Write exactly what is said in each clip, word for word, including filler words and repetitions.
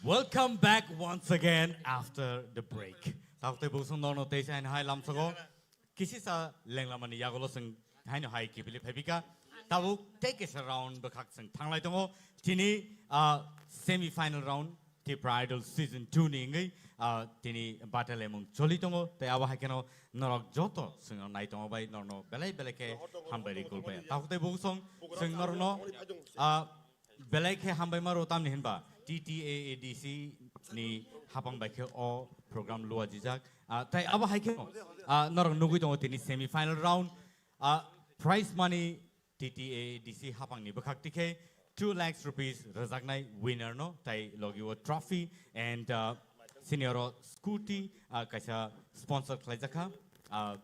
Welcome back once again after the break. Tabuk tei bwswng nono tei sain hai lamsogo. Kisisa lenglamani yagulo chwng haino hai kibili phaibika. Tabuk tei kaisa round bwkhak chwng thanglai tongo. Tini, ah, semi final round Tipra Idol season two ni wngwi, ah, tini batalemung choli tongo. Tei abo hai kheno norok joto chwngno nai tongo bai norno belai belai khe hambai ri kulbaya. Tabuk tei bwswng chwng norno, ah, belai khe hambai maro tamni hinba T T A A D C ni hapang bai khe o program luajijak. Ah, tei abo hai kheno, ah, norok nugwi tongo tini semi final round. Ah, prize money T T A A D C hapang ni bwkhak tikhe two lakhs rupees rwjaknai winner no, tei logi o trophy and, ah, senior o scooty, ah, kaisa sponsor khlaijakha, ah,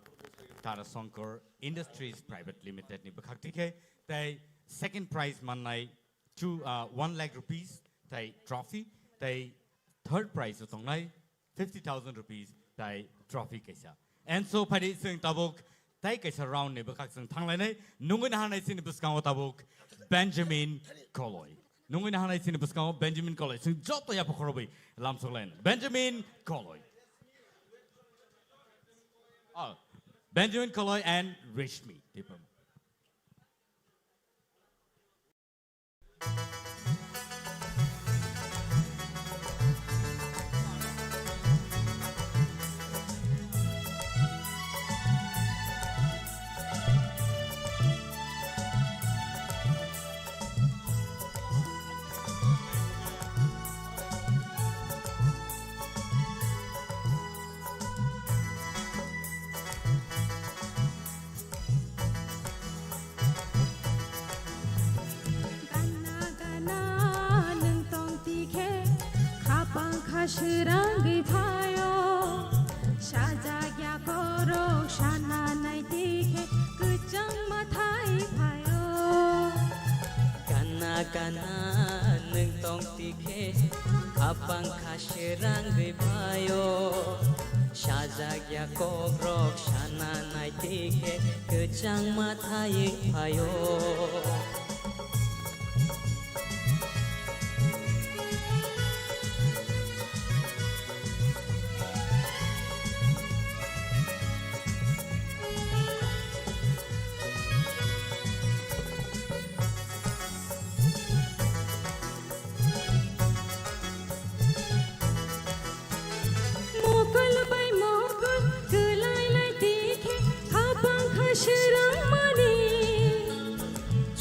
Tara Shankar Industries Private Limited ni bwkhak tikhe, tei second prize mannai two, uh, one lakh rupees tei trophy, tei third prize o tongnai fifty thousand rupees tei trophy kaisa. And so phaidi chwng tabuk tei kaisa round ni bwkhak chwng thanglainai, nungwi nahanai chini bwskango tabuk Benjamin Koloi. Nungwi nahanai chini bwskango Benjamin Koloi. Chwng joto yapha khorobwi lamsoklainai. Benjamin Koloi. Oh, Benjamin Koloi and Rishmi Tipam. Gana gana nwng tong tikhe, khapang kha srangwi phaio. Sajak ya korok sana nai tikhe, kwchang mathai phaio. Gana gana nwng tong tikhe, khapang kha srangwi phaio. Sajak ya kokrok sana nai tikhe kwchang mathai phaio.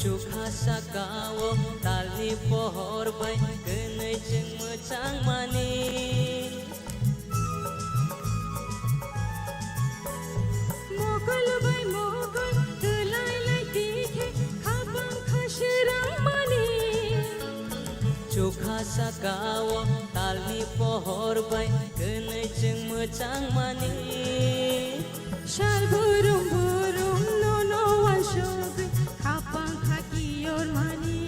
Chukha saka-o talni pohor bai kwnwi chwng mwchangmani. Mokol bai mokol twlai lai tikhe khapang kha srangmani. Chukha saka-o talni pohor bai kwnwi chwng mwchangmani. Sal burum burum nono wansugwi khapang kha kiyormani.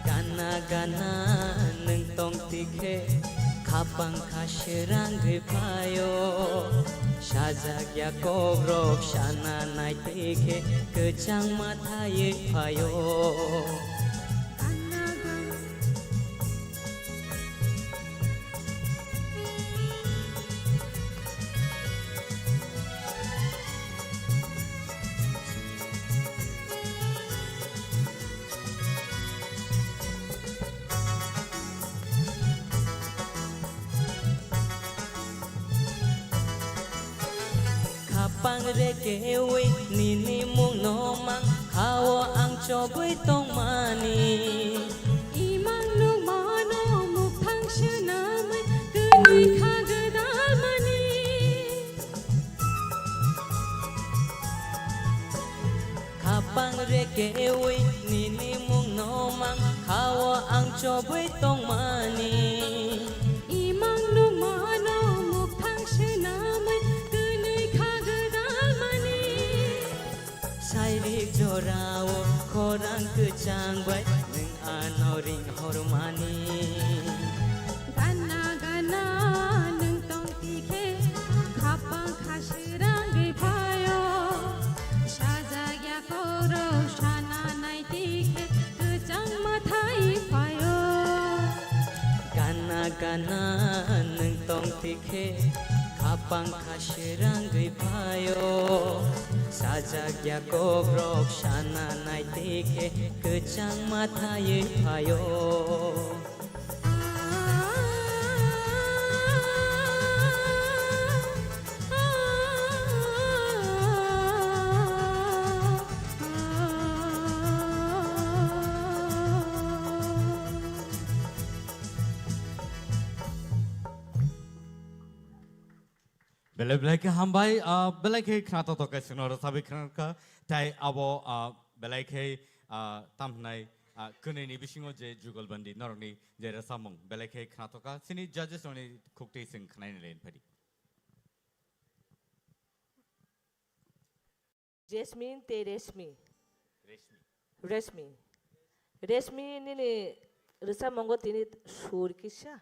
Gana gana nwng tong tikhe khapang kha srangwi phaio. Sajak ya kokrok sana nai tikhe kwchang mathaiwi phaio. Gana gana Khapang reke ui nini mung no mang khao ang chobui tong mani. Imang nung mano mukthang swnamwi kwnwi kha gwdalmani. Khapang reke ui nini mung no mang khao ang chobui tong mani. Imang nung mano mukthang swnamwi kwnwi kha gwdalmani. Sairik jorao khorang kwchang bai nwng ano ring hormani. Gana gana nwng tong tikhe khapang kha srangwi phaio. Sajak ya kokrok sana nai tikhe kwchang mathai phaio. Gana gana nwng tong tikhe khapang kha srangwi phaio. Sajak ya kokrok sana nai tikhe kwchang mathaiwi phaio. Belai belai khe hambai, ah, belai khe khna to tokai singno rwchabwi khna kha, tai abo, ah, belai khe, ah, tam hwnai, ah, kwnwi ni bisingo je jugalbandi norokni je rwchapmung belai khe khna to kha, chini judges rokni khukti sing khnaini line phadi. Jasmine tei Reshmi. Reshmi. Reshmi. Reshmi nini rwchapmungo tini sur kisa.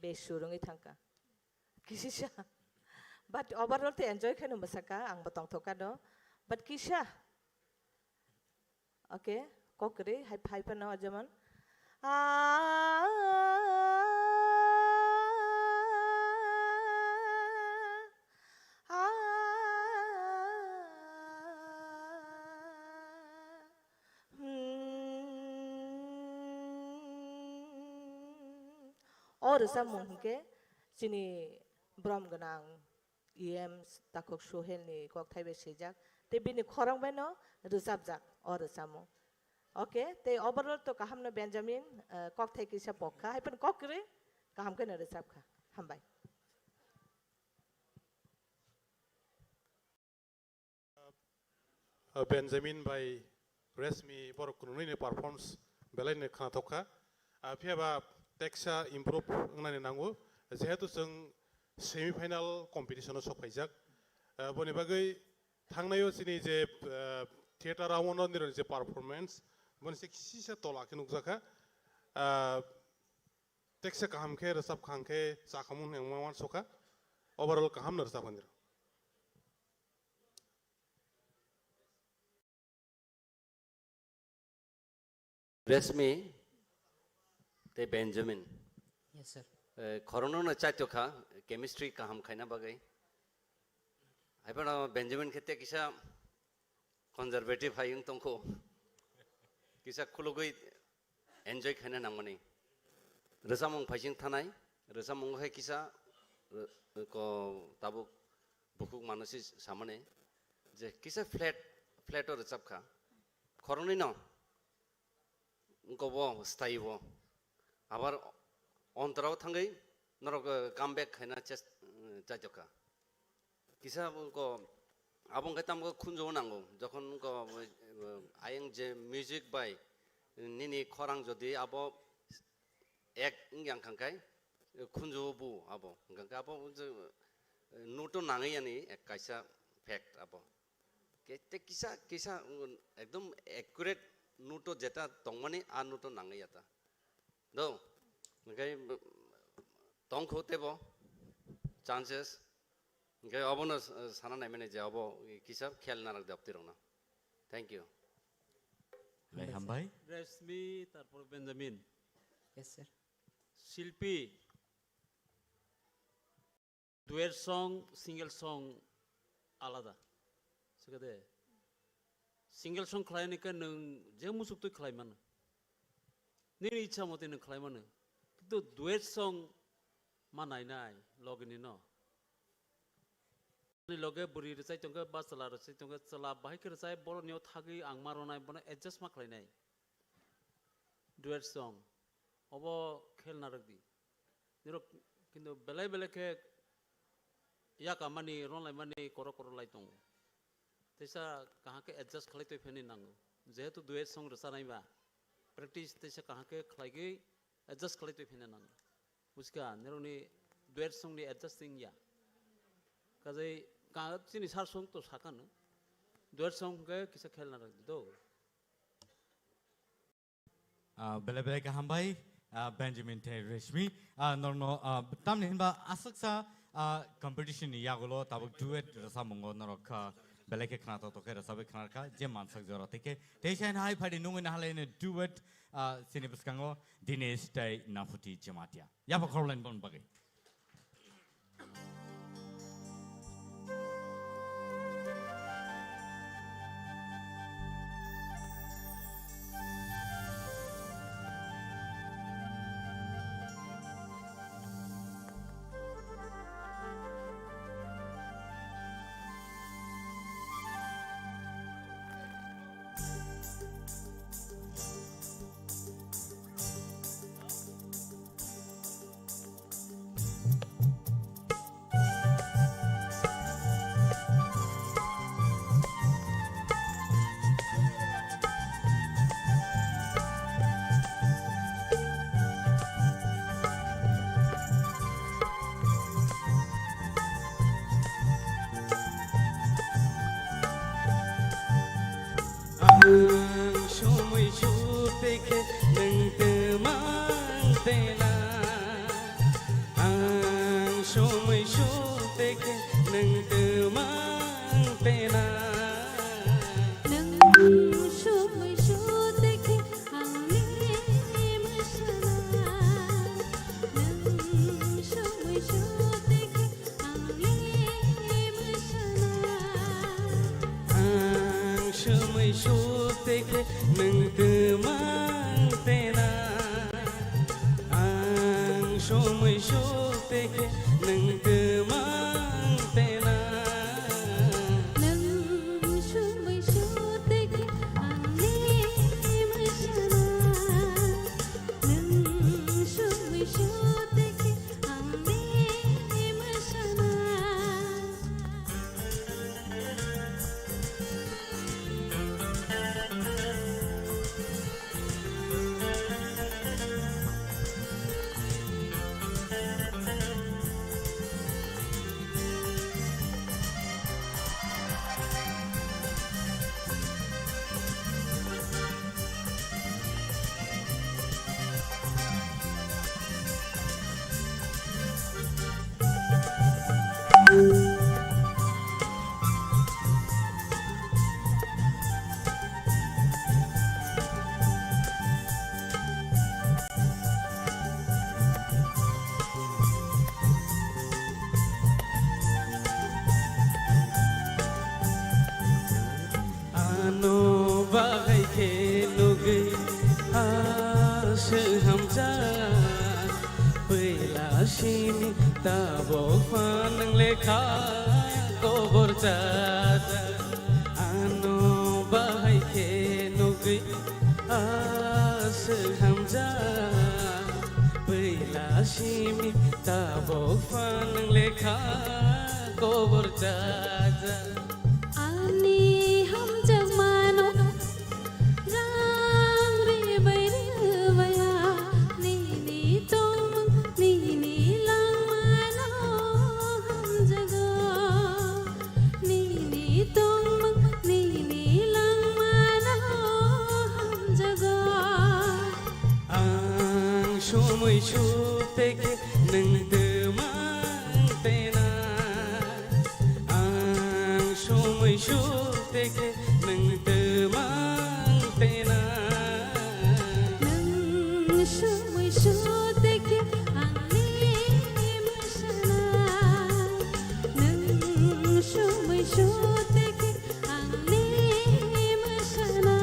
Be sur wngwi thangkha. Kisa. But overall te enjoy kheno mwsakha, ang bo tongthokha no. But kisa. Okay, kok kwrwi, hai phai phano jemon. O rwchapmung hinkhe chini borom gwnang E M Takhuk Suhel ni kokthai bai swijak, tei bini khorang bai no rwchapjak o rwchapmung. Okay, tei overall to kaham no Benjamin, eh, kokthai kisa pokha, hai phano kok kwrwi kaham khe no rwchapkha. Hambai. Uh, Benjamin bai Reshmi borok kununui ni performance belai ni khnathok kha. Uh, phiya ba teksa improve wngnani nango, jehetu chwng semi final competition o sok phaijak. Uh, boni bagwi thangnai o chini je, uh, theater round o nironi je performance, boni se kisa tola khe nukjakha. Uh, teksa kaham khe rwchapkha hwnkhe chakhamung hinwi ma uansukha. Overall kaham no rwchapkha nirok. Reshmi tei Benjamin. Yes, sir. Eh, khorokno no chaitokha, chemistry kaham khaina bagwi. Hai phano Benjamin khe tei kisa conservative hai wng tongkho. Kisa khulugwi enjoy khaina nangmani. Rwchapmung phaising thanai, rwchapmungo hai kisa, eh, ko tabuk bukhuk mano si samani je kisa flat, flat o rwchapkha. khoroknwi no wngkha bo style o. Abar ontorao thangwi norok, eh, come back khaina chest, eh, chaitokha. Kisa wngkha abo wngkha tamo khunju nango. Jokhon wngkha, eh, ayang je music bai nini khorang jodi abo ek wngya wngkha khe, eh, khunju bu abo. Wngkha khe abo je, eh, note o nangwi yani ek kaisa fact abo. Ke-, te kisa, kisa, mm, ekdom accurate note o jeta tongmani, a note o nangwi ya ta. Do, hingke, mm, tongkho tebo chances. Hingke obono, eh, sana naimani je obo kisa khel narak de aptirokno. Thank you. Lai hambai. Reshmi, tarpor Benjamin. Yes, sir. Shilpi. Duet song, single song alada. Sikade. Single song khlai ni khe nwng je musuk twi khlai mano. Nini ichha moti nwng khlai mano. Kintu duet song ma nai nai logi ni no. Ni loge bwrwi rwchai tongkhe ba chwla rwchai tongkhe, chwla bahai khe rwchai, borok ni o thagwi ang ma rwnai, bono adjust ma khlai nai. Duet song. Obo khel narwk di. Nirok kintu belai belai khe yakamani, ronlaimani, koro koro lai tongo. Teisa kaham khe adjust khlai twi pheni nango. Jehetu duet song rwchanai ba, practice teisa kaham khe khlaigwi adjust khlai twi pheni nango. Buskha, nirokni duet song ni adjust wngya. Kajai ka-, chini sar song to sakano. Duet song khe kisa khel narwk di do. Ah, belai belai kaham bai, ah, Benjamin tei Reshmi. Ah, norno, ah, tamni hinba aswksa, ah, competition ni yagulo tabuk duet rwchapmungo norok kha belai khe khna toktok khe rwchapwi khna rwkha je mansak jora tei khe tei sai hai phadi nungwi nahalai ni duet, ah, chini bwskango Dinesh tei Naphuti Jamatia. Yapha khoroknwi bon bagwi. Ang sumui sute khe nwng twmang tena. Ang sumui sute khe nwng twmang tena. Nwng sumui sute khe ang le mwsana. Nwng sumui sute khe Ang sumui sute khe nwng twmang tena. Ang sumui sute khe nwng twmang tena. Nwng sumui sute khe ang le mwsana. Nwng sumui sute khe ang le mwsana. Ano bahai khe nugwi aswk hamjak, puila sini tabok phan nwng lekha kobor chajak. Ano bahai khe nugwi Aswk hamjak bwla simi tabuk phan lekha kobor chajak. Ani hamjakmano rang rwbai rwbaiya, nini tongmung nini langmano hamjago. Nini tongmung nini langmano hamjago. Ang sumui suteke nwng twmang tena. Ang sumui suteke nwng twmang tena. Nwng sumui suteke ang le mwsana. Nwng sumui suteke ang le mwsana.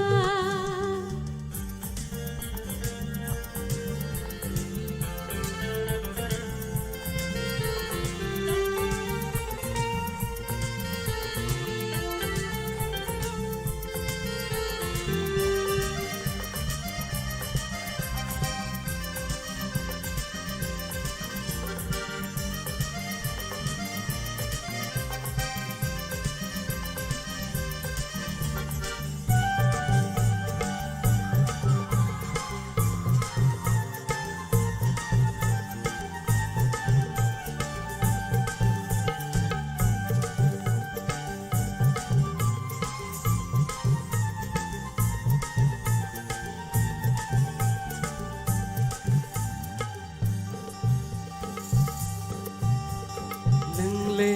Nwngle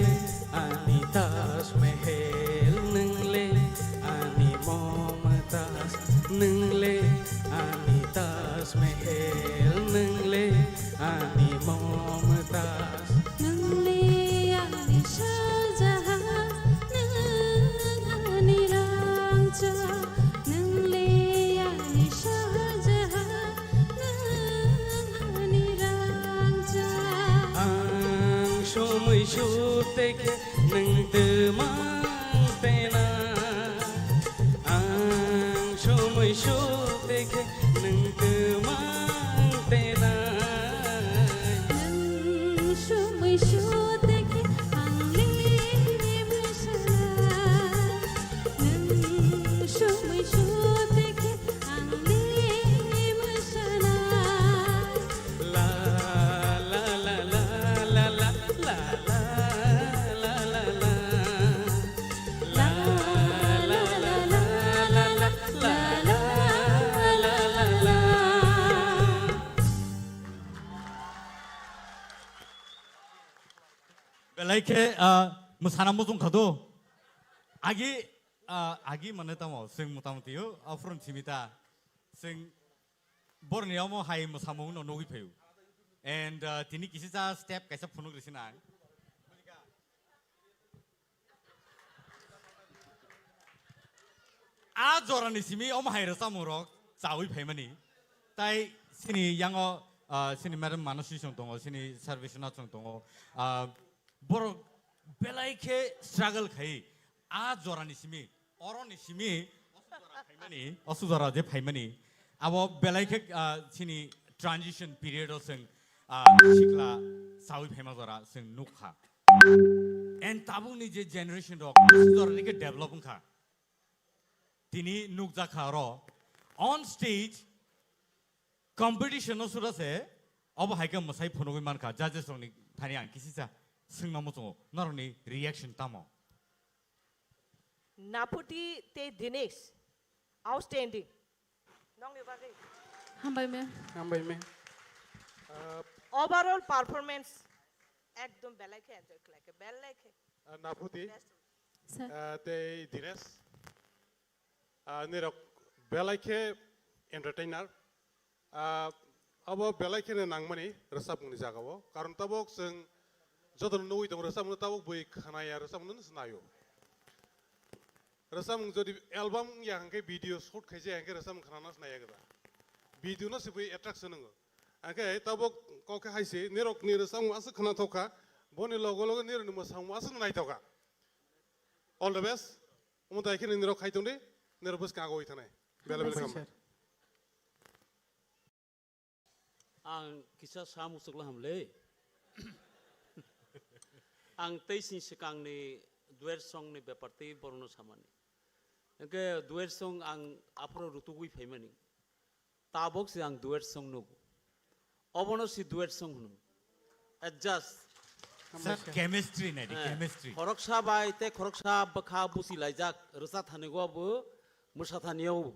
ani Taj Mahal, nwngle ani Mumtaz, nwngle ani Taj Mahal, nwngle ani Mumtaz. Nwngle ani Shah Jahan, nwng ani rangchak, nwngle ani Shah Jahan, nwng ani rangchak. Ang sumui suteke nwng twmang tena. Ang sumui suteke nwng twmang tena. Nwng sumui suteke ang le mwsana. Nwng sumui suteke ang le mwsana. La la la la la la la la la la la. La la la la la la la la la. Belai khe, ah, mwsana muchung kha do. Agi, ah, agi mane tamo, chwng mota moti o, aphuru simi ta. Chwng borni omo hai mwsamung no nugwi phaio. And, ah, tini kisi cha step kaisa phunuk risi nang. A jorani simi omo hai rwchapmung rok chawi phaimani. Tai sini yango, ah, sini madam Manasi chwng tongo, sini Sarveshwrnath chwng tongo. Ah, borok belai khe struggle khai a jorani simi, oroni simi, osu jora phaimani, osu jora je phaimani. Abo belai khe, ah, sini transition period o chwng, ah, sikla chawi phaima jora chwng nukha. And tabukni je generation rok, osu jorani khe develop wngkha. Tini nukjakha oro on stage competition no sura se obo hai khe mwsai phunugwi mankha judges rokni thani ang kisisa swngna muchungo norokni reaction tamo? Naphuti tei Dinesh, outstanding. Nongni bagwi? Hambai me. Hambai me. Uh, overall performance ekdom belai khe enjoy khlai khe, belai khe. Uh, Naphuti, best. Sir. Uh, tei Dinesh. Ah, nirok belai khe entertainer. Ah, abo belai kheno nangmani rwchapmungni jagao. Karon tabuk chwng jotono nugwi tongo rwchapmungno tabuk bui khwnaya rwchapmungno swnaio. Rwchapmung jodi album wngya hwnkhe video shoot khaijaya hwnkhe rwchapmung khwnana swnaiyakhe ba. Video no se bui attraction wngo. Hwnkhe tabuk kok khe hai se nirokni rwchapmung aswk khwnathok kha, boni logo logo nirokni mwsamung aswk naithok kha. All the best. Omo tai khe nini rok khai tongdi, nini rok bwskang agoi thanai. Bela bela Hambai, hambai. Sir. Ang kisa sa muchukla hamle. Ang tei sini swkangni duet songni bepar tei borokno samani. Hwnkhe duet song ang aphuru rutugwi phaimani. Tabok se ang duet song nugo. Obono se duet song hwno. Adjust. Sir, chemistry nai di, eh, chemistry. Khoroksa bai tei khoroksa bwkha busi laijak rwsa thani go bo, mwsa thani o.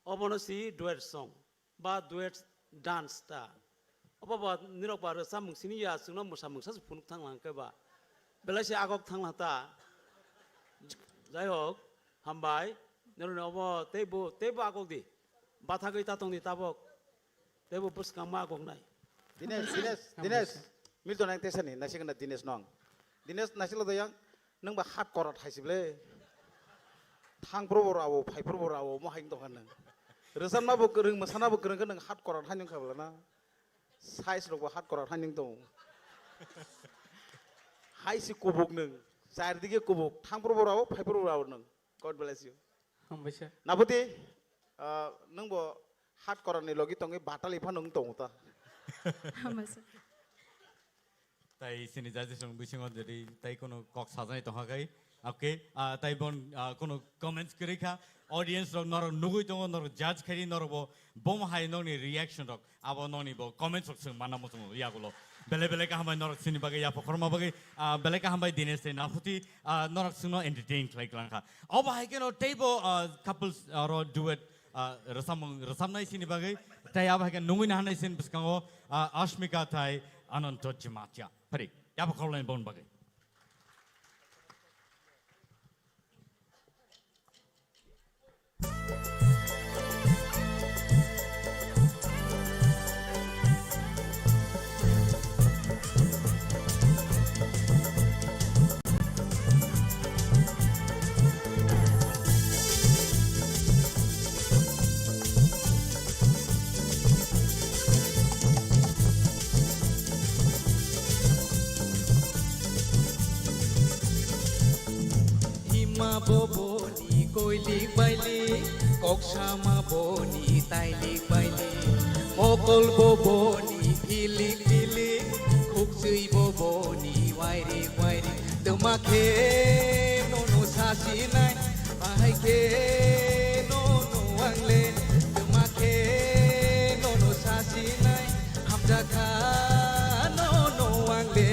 Obono se duet song ba duet dance ta. Obo ba nirok ba rwsa mung sini ya chwngno mwsa mungsa se phunuk thang lang khe ba. Belai se agok thang lang ta. Jai hok, hambai. Nirok ni obo tei bo, tei bo agok di. Bathagwi ta tong di tabok. Tei bo bwskang ma agok nai. Dinesh, Dinesh, Dinesh. Milton ang tesani, naisik na Dinesh nong. Dinesh naisik lo doyang, nang ba hat korat hai sible. Thang pro bo rawo, phai pro bo rawo, mo hai tong nang. Rwsan ma bo kwrwng, mwsana bo kwrwng khe nang hat korat hai nung khabla na. Size rok bo hat korat hai nung tong. Hai si kubuk nung, char dige kubuk, thang pro bo rawo, phai pro bo rawo nung. God bless you. Hambai sir. Nabuti, ah, nwng bo hat korani logi tongwi batali phano wng tongo ta. Hambai sir. Tai sini judges rok bisingo jodi tai kono kok sajai tongha kai. Okay, ah, tai bon, ah, kono comments kwrwi kha. Audience rok norok nugwi tongo, norok judge khairi, norok bo bomo hai nokni reaction rok. Abo nokni bo comments rok chwng manna muchungo yagulo. Belai belai kaham bai norok sini bagwi yapha khorma bagwi, ah, belai kaham bai Dinesh tei Naphuti, ah, norok chwngno entertain khlai klang kha. Obo hai kheno teibo, ah, couples aro duet, ah, rwchapmung rwchapnai sini bagwi. Tei abo hai khe nungui nahanai sini bwskango, ah, Ashmika tei Ananto Jamatia. Phari, yapha khorlaini bon bagwi. Hima boboni koilik bailik, koksama boni tailik bailik, mokol boboni pilik pilik, khukchwi boboni wairik wairik. Twma khe nono sasinai, bahai khe nono angle. Twma khe nono sasinai, hamjakha nono angle.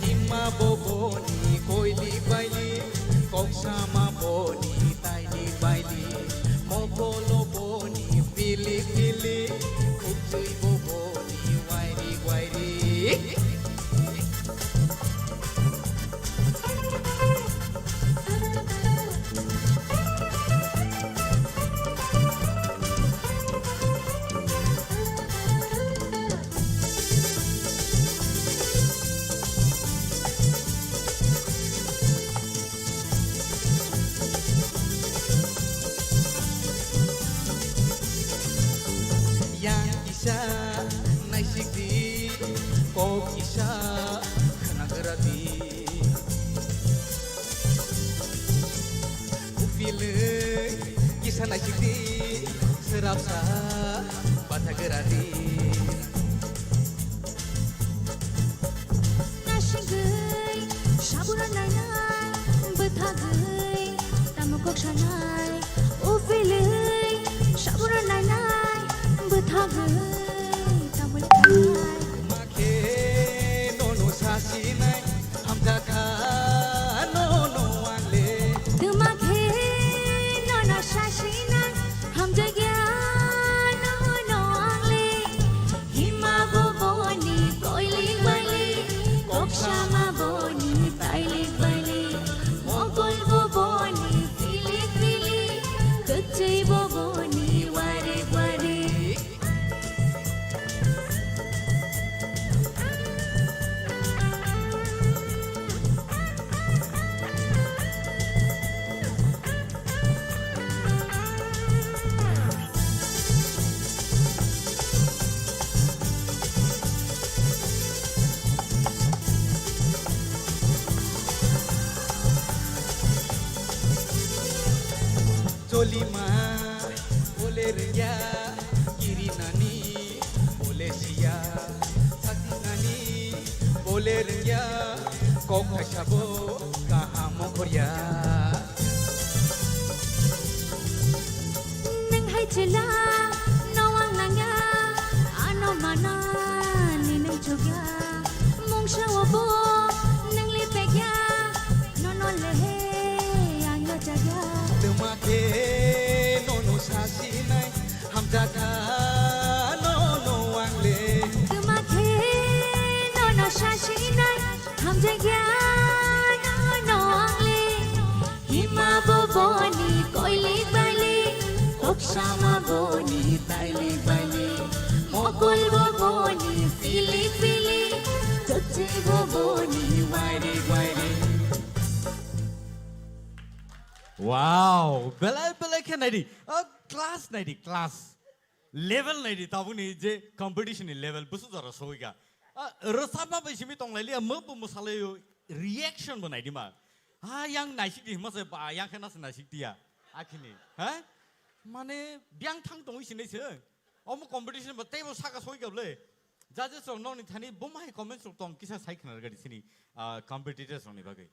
Hima boboni koilik bailik, koksama boni tailik bailik, mokolo boni pilik pilik, khukchwi boboni wairik wairik. Yang kisa naisik di, kok kisa khnagra di. Upilwi kisa naisik di, srapsa bathagra di. Naisingwi sabura nainai, bwthagwi tamo kok sanai. Upilwi sabura nainai, bwthagwi tamo kok sanai. Makhe nono sasinai, hamjakha nono angle. Twma khe nono sasinai, hamjakya nono angle. Hima boboni koilik bailik, koksama boni tailik bailik, mokol boboni pilik pilik, khukchwi boboni wairik wairik. Cholima Kok thaisa bo kaham ongkhorya. Nwng hai chwla, no ang nangya, ano mana ni nwng chukya. Mungsa o bo nwng lipekya, nono lehe ang yachakya. Twma khe nono sasinai, hamjakha nono ang le. Twma khe nono sasinai, hamjakya nono ang le. Hima bo boni koilik bailik, koksama boni tailik bailik, mokol bo boni silik silik, chokchi bo boni wairik wairik. Wow, belai belai khe naidi. Ah, class naidi, class. Level naidi, tabukni je competition ni level, busu jora soika. Ah, rwchapma bai simi tonglailiya, mo bo mwsalaio, reaction bo naidi ma. Ha, yang naisik di hima se ba, yang khe nasa naisik diya. Akhini, ha? Mane, biang thang tongwi sinai se. Omo competition bo teibo saka soika bole. Judges rok nokni thani bo mai comments rok tong kisa sai khna rwgadi sini, ah, competitors rokni bagwi.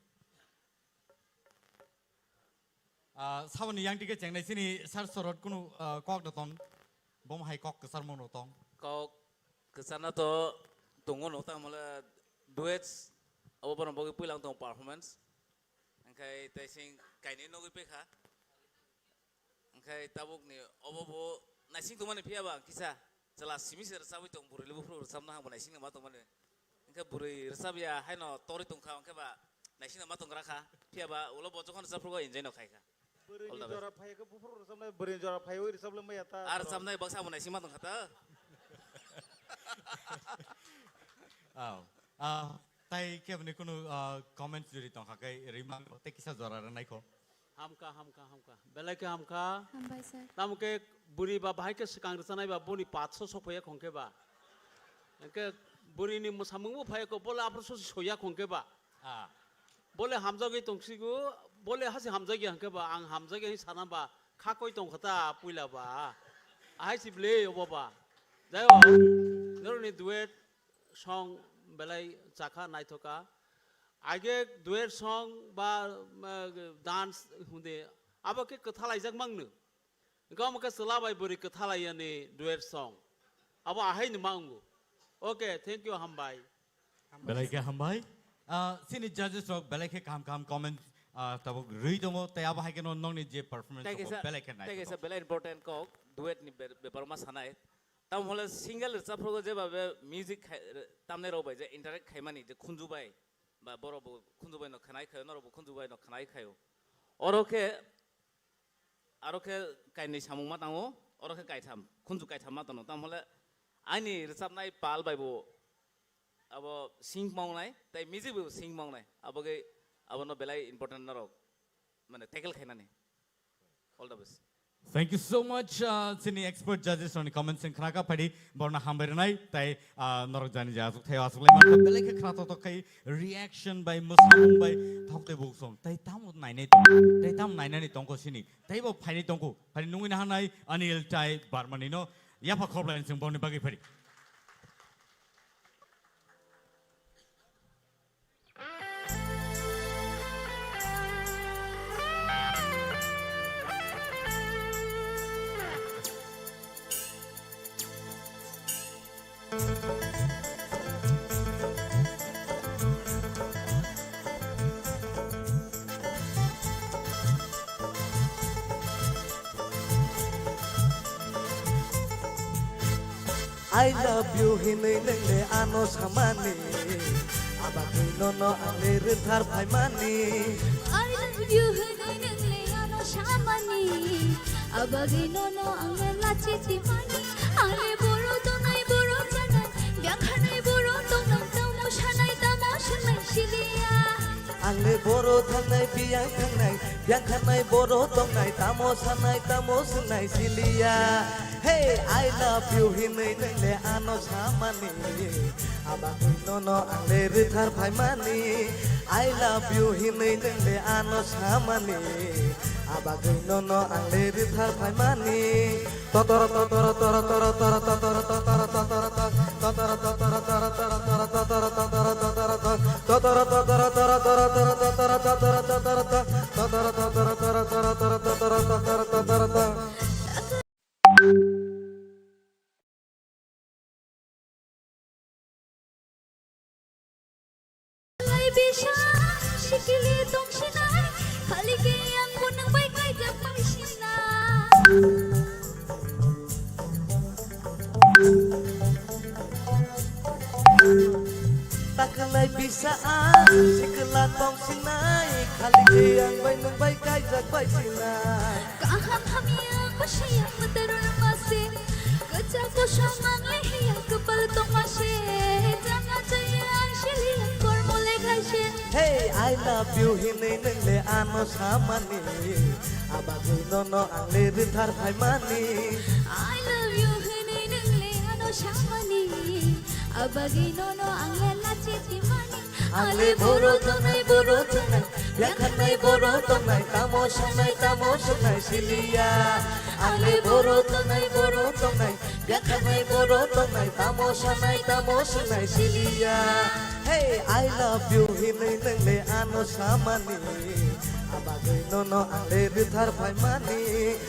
Ah, saboni yang tike chengnai sini sar sorot kunu, ah, kok da tong. Bom hai kok kesar mono tong. Kok kesana to tongo no ta mole duets abo bono bogi puilang tong performance. Angkai taising kaini nogwi pekha. Angkai tabuk ni obo bo naising tongmani phiya ba kisa. Chwla simi se rwchabwi tong, bwrwi le buphuru rwchabna hangbo naisingno ma tongmani. Hwnkhe bwrwi rwchabya haino torwi tongkha, hwnkhe ba naisingno ma tonggra kha. Phiya ba ulo bo jokhon rwchaphugo enjoy no khaikha. All Bwrwini the best. Jora phai khe buphuru rwchabnai, bwrwini jora phaiwi rwchabla maya ta. Ar rwchabnai baksa abo naising ma tongkha ta. Oh. Ah, tai keboni kunu, ah, comments jodi tongkha khe rwima tei kisa jora rwnaikho. Hamkha, hamkha, hamkha. Belai khe hamkha. Hambai, sir. Tamo khe bwrwi ba bahai khe swkang rwchanai ba boni patso sokphaiya khongkhe ba. Hwnkhe bwrwini mwsamungbo phaiya kho, bole aphuru sosi soya khongkhe ba. Ah. Bole hamjagwi tongsigo, bole hasi hamjagya hwnkhe ba, ang hamjagya hinwi sana ba, kha koi tongkha ta puila ba. Ahai si bwle obo ba. Jai ho, norokni duet song belai chakha, naithoka. Aige duet song ba, uh, dance hunde, abo khe kwthalaijak mangno. Gom khe chwla bai bwrwi kwthalaiyani duet song. Abo ahai ni ma wngo. Okay, thank you, hambai. Belai khe hambai. Ah, sini judges rok belai khe kaham kaham comment, ah, tabuk rwi tongo. Tei abo hai kheno nokni je performance Tei abo kaisa, belai khe tei kaisa naithothok. Belai important kok duet ni be-, bepar ma sanai. Tamo hole single rwchaphugo jeba be music khai-, tamnai rok bai je interact khaimani je khunju bai ba borok bo khunju bai no khnai khaio, norok bo khunju bai no khnai khaio. Oro khe Aro khe kainwi samung ma tango, oro khe kaitham, khunju kaitham ma tano. Tamo le aini rwchapnai pal bai bo abo sing mawnai, tei music bai bo sing mawnai. Abo khe abono belai important norok, mane, tackle khainani. All the best. Thank you so much, uh, chini expert judges rokni comments wng khnakha phaidi borna hambai rwnai, tei, uh, norok jani je aswk thaio aswk lai mankha, belai khe khna toktok khai reaction bai mwsamung bai thok tei buksong, tei tamo nainai tong, tei tamo nainani tongkho sini. Teibo phaini tongkhu, phaini nungwi nahanai Anil tai Barmani no yapha khorblai chwng boni bagwi phari. I love you hinwi nwngle ano samani, abagwi nono ang le rwthar phaimani. I love you hinwi nwngle ano samani, abagwi nono ang le lachi timani. Ang le boro tongnai boro chanai, byakhanai boro tongnai, tamo sanai tamo sanai siliya. Ang le boro thangnai biyang thangnai, byakhanai boro tongnai, tamo sanai tamo sanai siliya. Hey, I love you hinwi nwngle ano samani, abagwi nono ang le rwthar phaimani. I love you hinwi nwngle ano samani, abagwi nono ang le rwthar phaimani. Totoro totoro toro toro toro totoro totoro totoro totoro totoro totoro totoro totoro totoro totoro totoro totoro totoro Kili tong sinai, khali ke ang bo nang bai kaijak bai sinai. Takalai bisa ang sikla tong sinai, khali ke ang bai nang bai kaijak bai sinai. Kaham hamya kusiya matarul mase, kacha kusa mangle hiya kapal tong mase, jana jaya ang siliya kormo le khaise. Hey, I love you hinwi nwngle ano samani, abagwi nono ang le rwthar phaimani. I love you hinwi nwngle ano samani, abagwi nono ang le lachi timani. Ang le boro tongnai, boro tongnai, yakhanai boro tongnai, tamo sangnai, tamo sangnai siliya. Ang le boro tongnai, boro tongnai, yakhanai boro tongnai, tamo sangnai, tamo sangnai siliya. Hey, I love you hinwi nwngle ano samani, abagwi nono ang le rwthar phaimani.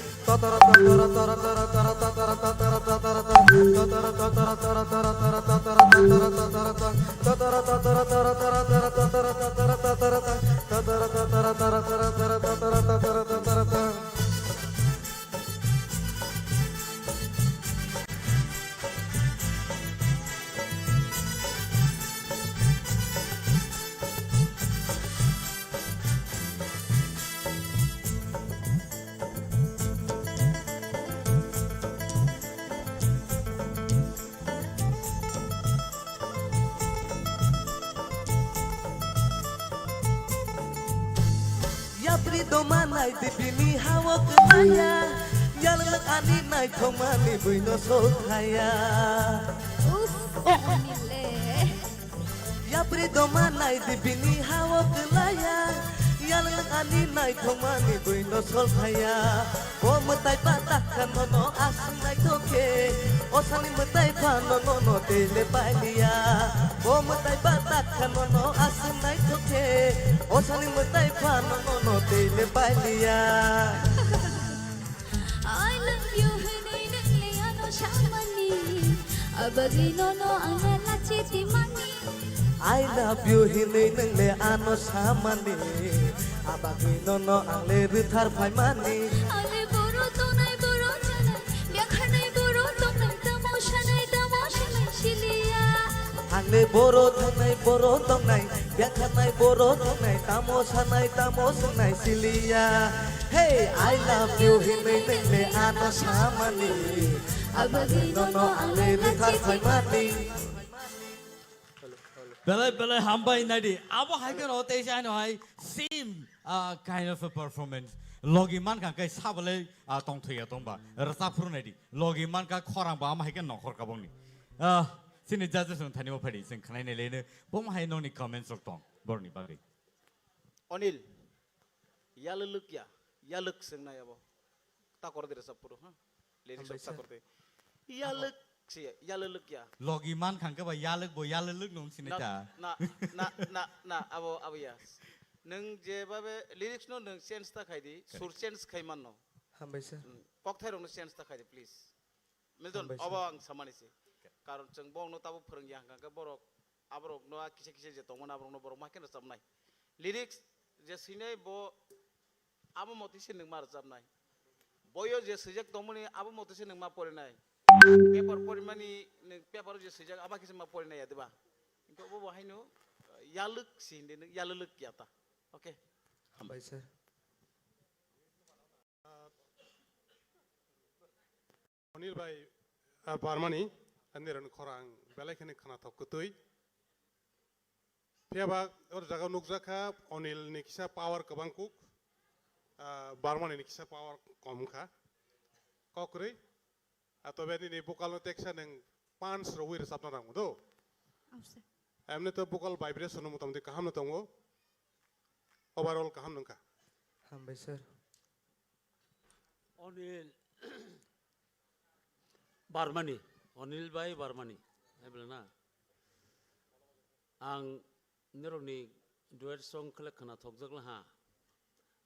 Yapri doma nai di bini hawa kwlaya, yalwk ani nai thomani buino sothaya. Uff, Anil le. Yapri doma nai di bini hawa kwlaya, yalwk ani nai thomani buino sothaya. Bo mwtai ba takha nono aswk naithok khe, osani mwtai phano nono tei le pailiya. Bo mwtai ba takha nono aswk naithok khe, osani mwtai phano nono tei le pailiya. I love you hinwi nwngle ano samani, abagwi nono ang lachi timani. I love you hinwi nwngle ano samani, abagwi nono ang le rwthar phaimani. Ang le boro tongnai, boro chanai, yakhanai boro tongnai, tamo sanai, tamo sanai siliya. Ang le boro thangnai, boro tongnai, yakhanai boro tongnai, tamo sanai, tamo sangnai siliya. Hey, I love you hinwi nwngle ano samani, abagwi nono ang le rwthar phaimani. Belai belai hambai naidi. Abo hai kheno tei se ano hai same, ah, kind of a performance. Logi mankha khe sabalai, ah, tongthwiya tongba. Rwchap phuru naidi. Logi mankha khorang ba ama hai khe nongkhor kabangni. Ah, chini judges rok thani bo phaidi. Chwng khwnai nai laino. Bo ma hai nokni comments rok tong. Borokni bagwi. Onil, yalwlwk ya, yalwk swngnai abo. Takor de rwchap phuru, ha? Lyrics Hambai rok sir. Takor de. Yalwk se, yalwlwk ya. Logi mankha khe ba yalwk bo yalwlwk nung sinai Na, ta. na, na, na, na, abo, abo ya. Nwng je babe lyrics no nwng change ta khai di, sur Correct. change khai manno. Hambai sir. Hmm, kokthai rok no change ta khai di, please. Milton, Hambai sir. Obo ang samani se. Karon chwng bo no tabo phwrwng ya hwnkha khe borok aborokno a kisa kisa je tongmani aborokno borok ma khe rwchapnai. Lyrics je swinai bo abo motwi se nwng ma rwchapnai. Boyo je swijak tongmani abo motwi se nwng ma porinai. Paper porimani nwng paper o je swijak abo khe se ma porinai ya diba? Hwnkhe obo bo haino, uh, yalwk si hinde nwng yalwlwk ya ta. Okay. Hambai sir. Onil bai, ah, Barmani, ani rani khorang belai khani khwnathok kwtwi. Phiya ba or jaga nukjakha Onil ni kisa power kwbang kuk, ah, Barmani ni kisa power kom kha. Kokrwi, ah, tobe nini vocal no teksa nwng punch rwui rwchapna nang do. Abse. Emni to vocal vibration no motamoti kaham no tongo. Overall kaham nungkha. Hambai sir. Onil Barmani, Onil bai Barmani, hai bwlana. Ang norokni duet song khlai khwnathokjak laha.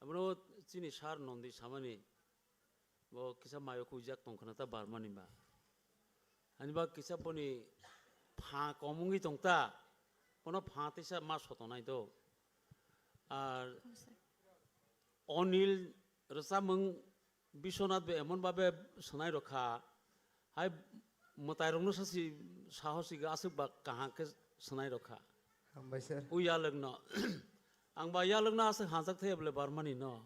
Abono chini sir Nondi samani, bo kisa mayo khuijak tong khwna ta Barmani ba. Ani ba kisa boni pha kom wngwi tong ta, bono pha teisa ma sotonai do. Ar Onil rwchapmung Biswanath bo emon babe swnai rokha, hai mwtai rokno sasi sahosi ga aswk ba kaham khe swnai rokha. Hambai sir. U yalwkno. Ang ba yalwkno aswk hanjak thaya bole barmani no.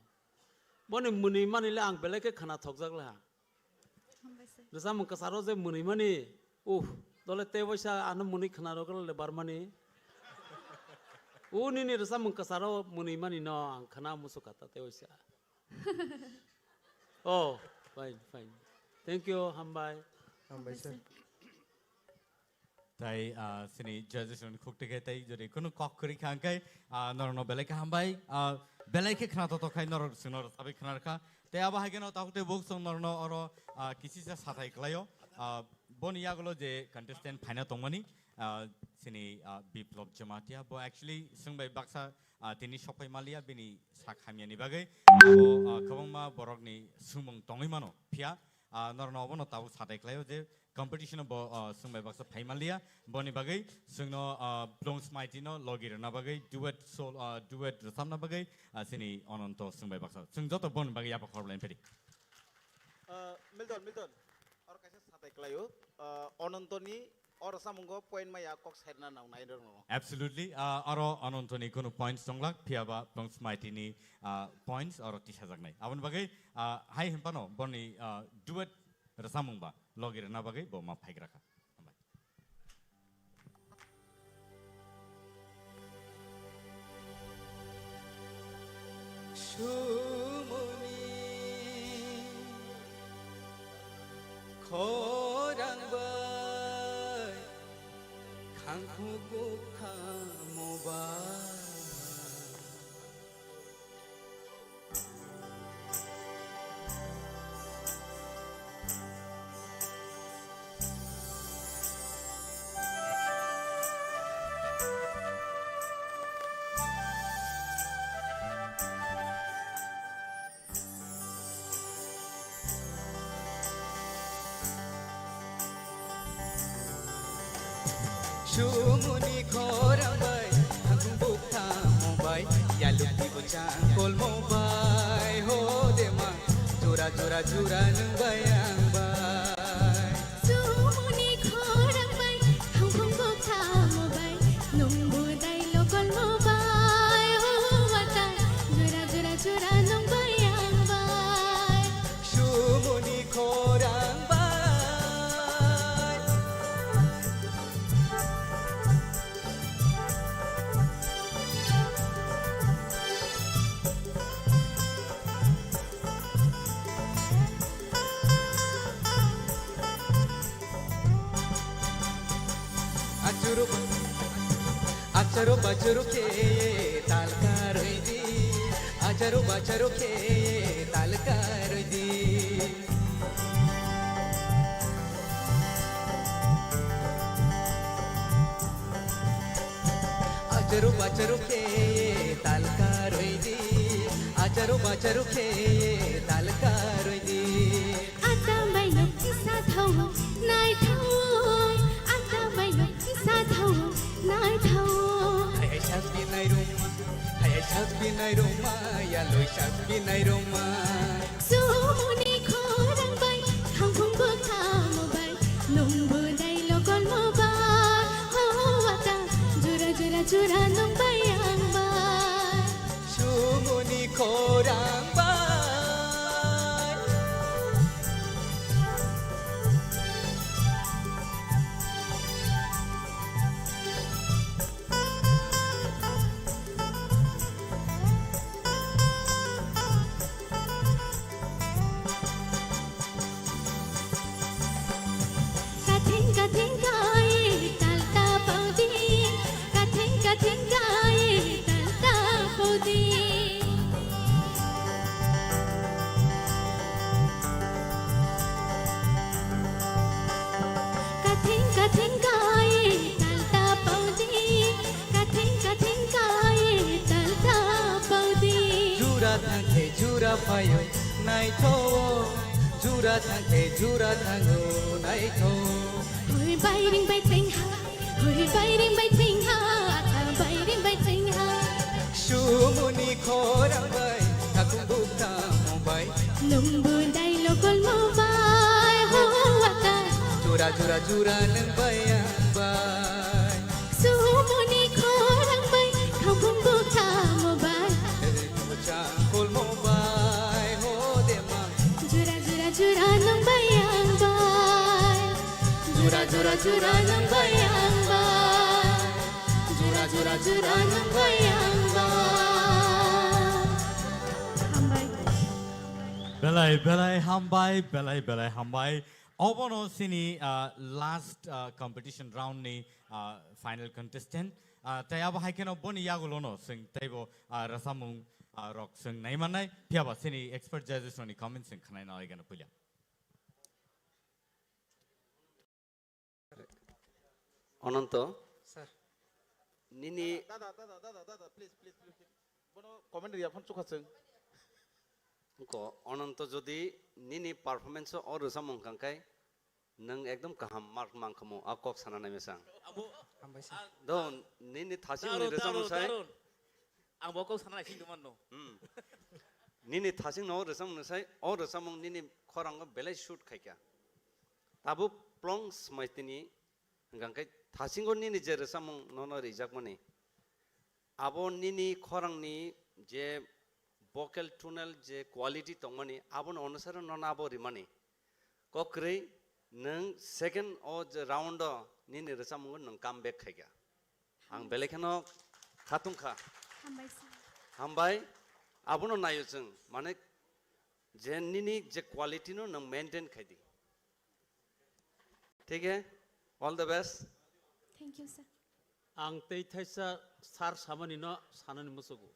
Boni mwnwi mani le ang belai khe khna thokjak laha. Hambai sir. Rwchapmung kwcharo je mwnwi mani, uh, dole tei waisa ano mwnwi khna rok le barmani. U nini rwchapmung kwcharo mwnwi mani no ang khna muchuk kha ta tei waisa. Oh, fine, fine. Thank you, hambai. Hambai sir. Tai, ah, sini judges rokni khuk tike tai jodi kunu kok kwrwi kha hwnkhe, ah, norokno belai khe hambai, ah, belai khe khna totok khai norok chwngno rwchapwi khna rwkha. Tai abo hai kheno tabuk tei buk chwng norokno oro, ah, kisisa sathai kwlaio. Ah, boni yagulo je contestant phaina tongmani, ah, sini, ah, Biplop Jamatia. Bo actually chwng bai baksa, ah, tini sokphai maliya bini sak hamyani bagwi. Abo, ah, kwbangma borokni swngmung tongwi mano. Phiya, ah, norokno obono tabuk sathai kwlaio je competition bo, ah, chwng bai baksa phai manliya. Boni bagwi chwngno, ah, Blong Smaiti no logi rwna bagwi duet sol, ah, duet rwchapna bagwi, ah, chini Ononto chwng bai baksa. Chwng joto boni bagwi yapha khorokbai phedi. Ah, Milton, Milton. Oro kaisa satai kwlaio. Ah, Onontoni oro samungo point maya kok sairna nang nai rwno. Absolutely. Ah, oro Onontoni kunu points tonglak, phiyaba Blong Smaiti ni, ah, points oro tisajaknai. Aboni bagwi, ah, hai hinphano boni, ah, duet rwchapmung ba logi rwna bagwi bo ma phaigra kha. Hambai. Sumoni khorang bai khangkuk bukha mobai. Sumuni khorang bai, hakung bukha mobai, yaluk tibo changkol mobai, ho dema, jura jura jura nung bai ang bai. Sumuni khorang bai, hakung bukha mobai, nung budai lokol mobai, ho wata, jura jura jura nung bai ang bai. Sumuni khorang bai. Achuru, achuru bachuru khe tal karwi di. Achuru bachuru khe tal karwi di. Achuru bachuru khe tal karwi di. Achuru bachuru khe tal karwi di. Atambai no kisa thau, nai thau, atambai no kisa thau, nai thau. Hai hai sak binai ruma, hai hai sak binai ruma, ya loi sak binai ruma. Sumuni khorang bai, khangkhung bwkhamo bai, nung budai lokol mo bai, ho wata, jura jura jura nung bai ang bai. Sumuni khorang bai. Kathing kathing kai tal ta paudi, kathing kathing kai tal ta paudi. Kathing kathing kai tal ta paudi, kathing kathing kai tal ta paudi. Jura thangkhe jura phaio naitho, jura thangkhe jura thango naitho. Hoi bairing bai tengha, hoi bairing bai tengha, ata bairing bai tengha. Sumuni Jura jura nwng bai ang bai. Suhumuni khorang bai, khampung bukha mo bai. Ri mo chang kol mo bai, ho de ma. Jura jura jura nwng bai ang bai. Jura jura jura nwng bai ang bai. Jura jura jura nwng bai ang bai. Hambai. Belai belai hambai, belai belai hambai. Obono sini, ah, last, ah, competition round ni, ah, final contestant. Ah, tei abo hai kheno boni yagulono swng teibo, ah, rwchapmung, ah, rok swng nai mannai. Phiyaba sini expert judges rokni comment swng khnai nalai gana puila. Ononto, sir. Nini dada, dada, dada, dada, please, please, please, please. Bono comment riya phone chukha chwng. Ko Ononto, jodi nini performance o rwchapmung kangkai, nwng ekdom kaham mark mangkhamu, a kok sana naimesang. Abo, hambai sir. Do, nini thasing Darun, ni rwchapmung darun, sai. Darun. Ang bo kok sana naising tongmano. Hmm. Nini thasing no rwchapmung sai, o rwchapmung nini khorango belai shoot khaikha. Tabuk Plong Smaitini hwnkha khe thasingo nini je rwchapmung nono rijakmani. Abo nini khorangni je vocal tonal je quality tongmani, abono onusare nono abo rimani. Kokrwi nwng second o je round o nini rwchapmungo nwng come back khaikha. Ang belai kheno khatungkha. Hambai sir. Hambai, abono naio chwng, mane je nini je quality no nwng maintain khaidi. Thik he? All the best. Thank you, sir. Ang tei thaisa sar samani no sanani musugo.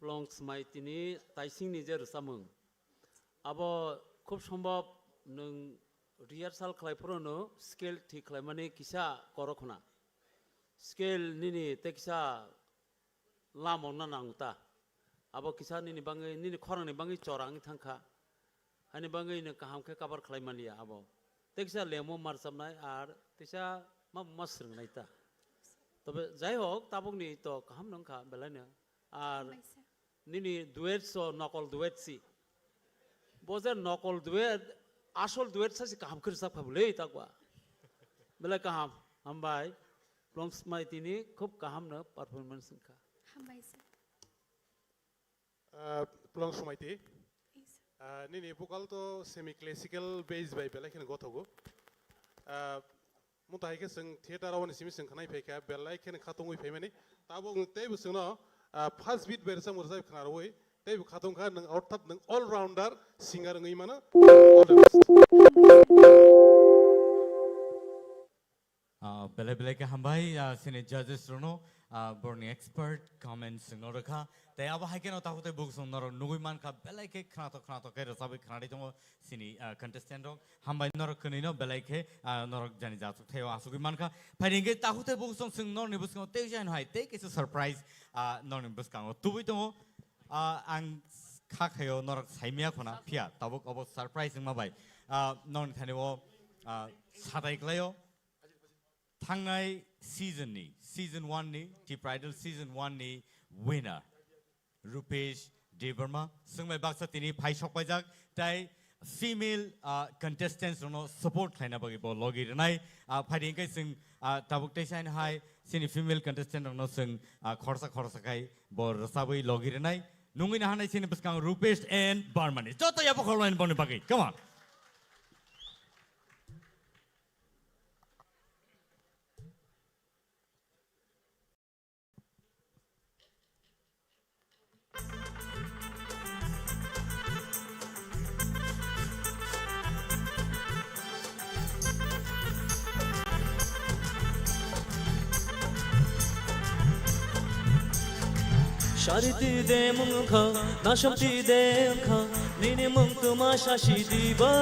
Plong Smaitini taisingni je rwchapmung. Abo khub sombhob nwng rehearsal khlai phuru no scale thik khlaimani kisa korok khna. Scale nini tei kisa lamao na nang ta. Abo kisa nini bangwi, nini khorangni bangwi chora wngwi thangkha. Ani bangwi nwng kaham khe cover khlai manliya abo. Tei kisa lemo marchapnai ar teisa ma ma swrwngnai ta. Tobe jai hok, tabukni to kaham no wngkha belaino. Ar hambai sir. Nini duet so nokol duet si. Bo je nokol duet, asol duet sa si kaham khe rwchap kha bwle takwa. Belai kaham, hambai. Plong Smaitini khub kaham no performance wngkha. Hambai sir. Ah, Plong Smaiti. Yes. Ah, nini vocal to semi classical base bai belai kheno gothogo. Ah, muta hai khe chwng theater o ni simi chwng khnai phaikha, belai kheno khatungwi phaimani. Tabuk teibo chwngno, ah, first beat bai rwchapmung rwchapwi khna rwui, teibo khatungkha nwng, orthat nwng all rounder singer wngwi mano. Thank you, all the best. Ah, belai belai khe hambai, ah, sini judges rokno, ah, borni expert comments no rwkha. Tei abo hai kheno takhuk tei bukhuk song norok nugui mankha, belai khe khnatok khnatok khe rwchabwi khnarwi tongo sini, ah, contestant rok. Hambai norok kwnwi no belai khe, ah, norok jani jasuk thaio asugwi mankha. Phaidi hwnkhe takhuk tei bukhuk song chwng norokni bwskango tei jani hai tei kaisa surprise, ah, norokni bwskango tubui tongo. Ah, ang kha khaio norok saimaya khuna phiya tabuk obo surprise wngma bai. Ah, norokni thani o, ah, satai klaio. Thangnai season ni, season one ni, Tipra Idol season one ni winner, Rupesh Debbarma, swngbai baksa tini phai sokpaijak, tei female, ah, contestants rokno support khlaina bagwi bo logi rwnai. Ah, phaidi hwnkhe chwng, ah, tabuk teisa hai sini female contestant rokno chwng, ah, khorsa khorsa khai bo rwchabwi logi rwnai. Nungwi nahanai sini bwskang Rupesh and Barmani. Joto yabo kholmani boni bagwi. Come on. Sari twi de mung wngkha, nasom twi de wngkha, nini mung tuma sasi diba.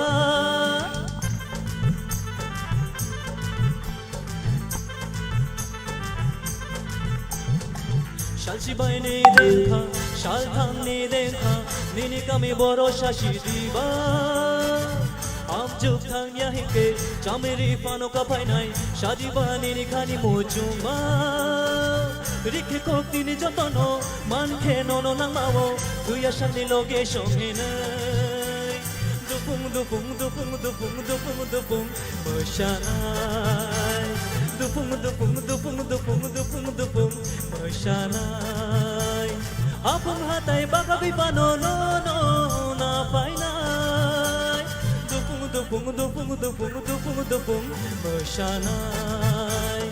Salsi bai ni de wngkha, sal thang ni de wngkha, nini kami boro sasi diba. Amchuk thang ya hingke, chamiri phano kaphainai, sadi ba nini khani muchungma. Rikhe kok tini jotono, man khe nono nangmao, tuya sakni loge songhinai. Dukhu Dupung, dupung, dupung, dupung, dupung, mwsanai. Dupung, dupung, dupung, dupung, dupung, dupung, mwsanai. Apung hatai bagagwi pano no, no, na painai. Dupung, dupung, dupung, dupung, dupung, dupung, mwsanai.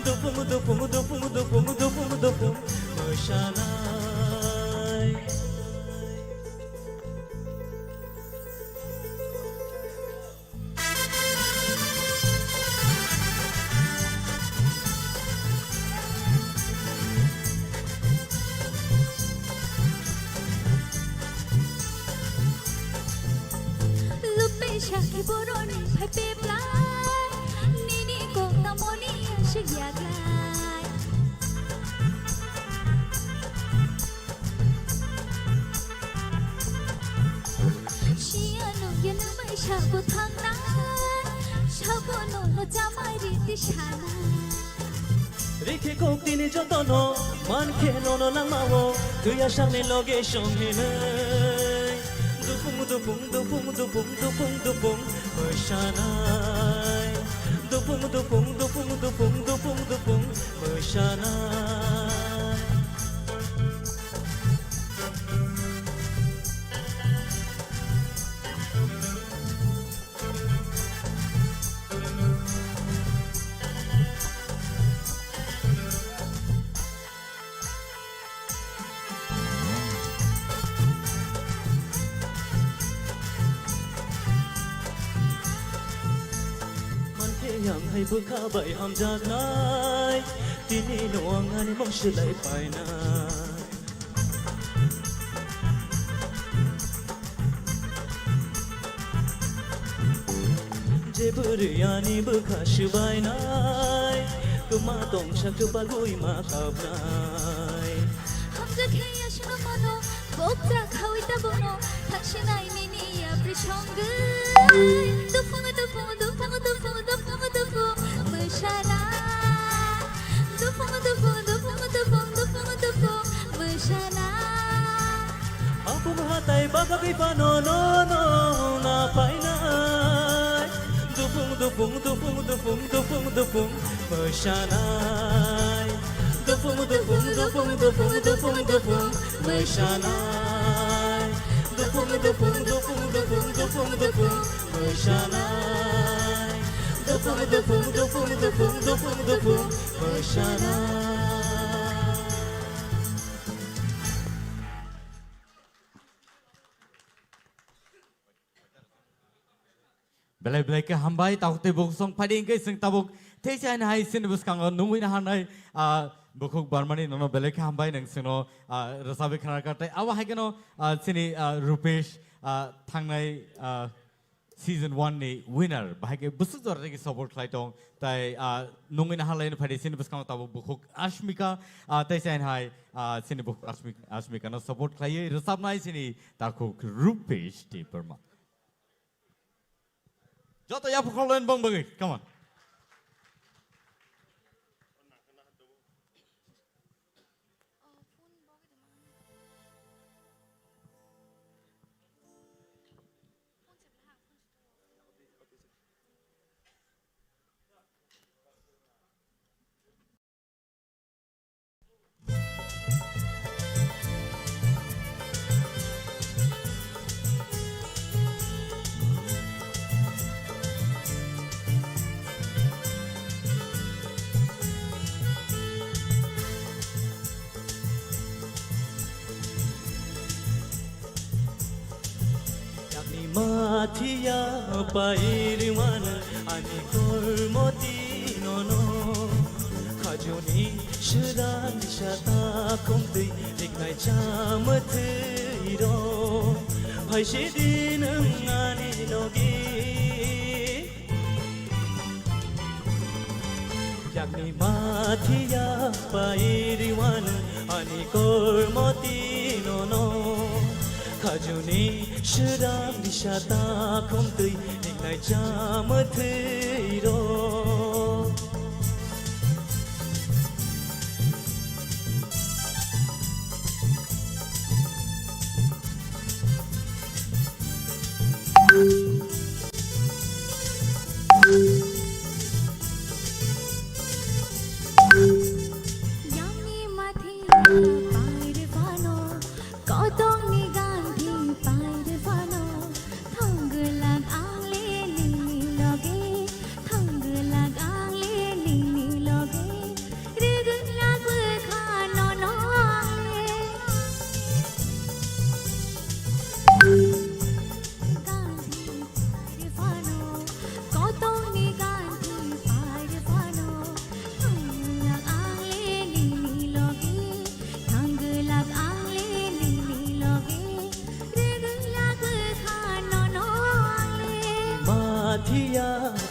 Dupung, dupung, dupung, dupung, dupung, dupung, mwsanai. Lupe sakhe boroni phai peplai, nini kok tamoni aswk yaklai. Siya nung ya nung bai sabo thangnai, sabo no no chamai riti sanai. Rikhe kok tini jotono, mankhe nono langmao, tuya sakni loge songhinai. Dupung, dupung, dupung, dupung, dupung, dupung, mwsanai. Dupung, dupung, dupung, dupung, dupung, dupung, mwsanai. Mankhe yang hai bwkha bai hamjaknai, tini no ang ani mung swlai painai. Je bwrwi ani bwkha swbainai, kwma tongsa kwbagwi ma kapnai. Hamjakhe aswkno mano, bokcha khawi ta bono, thangsinai nini yapri songwi. Dupung, dupung, dupung, dupung, dupung, dupung, mwsanai. Dupung, dupung, dupung, dupung, dupung, dupung, mwsanai. Apung hatai bagagwi pano no, no, na painai. Dupung, dupung, dupung, dupung, dupung, dupung, mwsanai. Dupung, dupung, dupung, dupung, dupung, dupung, mwsanai. Dupung, dupung, dupung, dupung, dupung, dupung, mwsanai. Dupung, dupung, dupung, dupung, dupung, dupung, mwsanai. Belai belai khe hambai, tabuk tei bukhuk song phaidi hwnkhe chwng tabuk tei chaini hai chini bwskango nungwi naharnai, ah, bukhuk Barmani nono belai khe hambai, nwng chwngno, ah, rwchabwi khna rwkha. Tei abo hai kheno, ah, chini, ah, Rupesh, ah, thangnai, ah, season one ni winner, bahai khe bwswk jora rigi support khlai tong, tai, ah, nungwi naharlaino phaidi chini bwskango tabuk bukhuk Ashmika, ah, tei chaini hai, ah, chini bukhuk Ashmik-, Ashmika no support khlaiwi rwchabnai chini takhuk Rupesh Debbarma. Joto yapha khorloin bong bagwi, come on. Yakni mathiya pairiwan ani kormoti nono. Khajuni sudang sata khumtwi riknai chamwthwi ro. Phaisidi nwng ani logi. Yakni mathiya pairiwan ani kormoti nono. Khajuni sudang sata khumtwi riknai chamwthwi ro.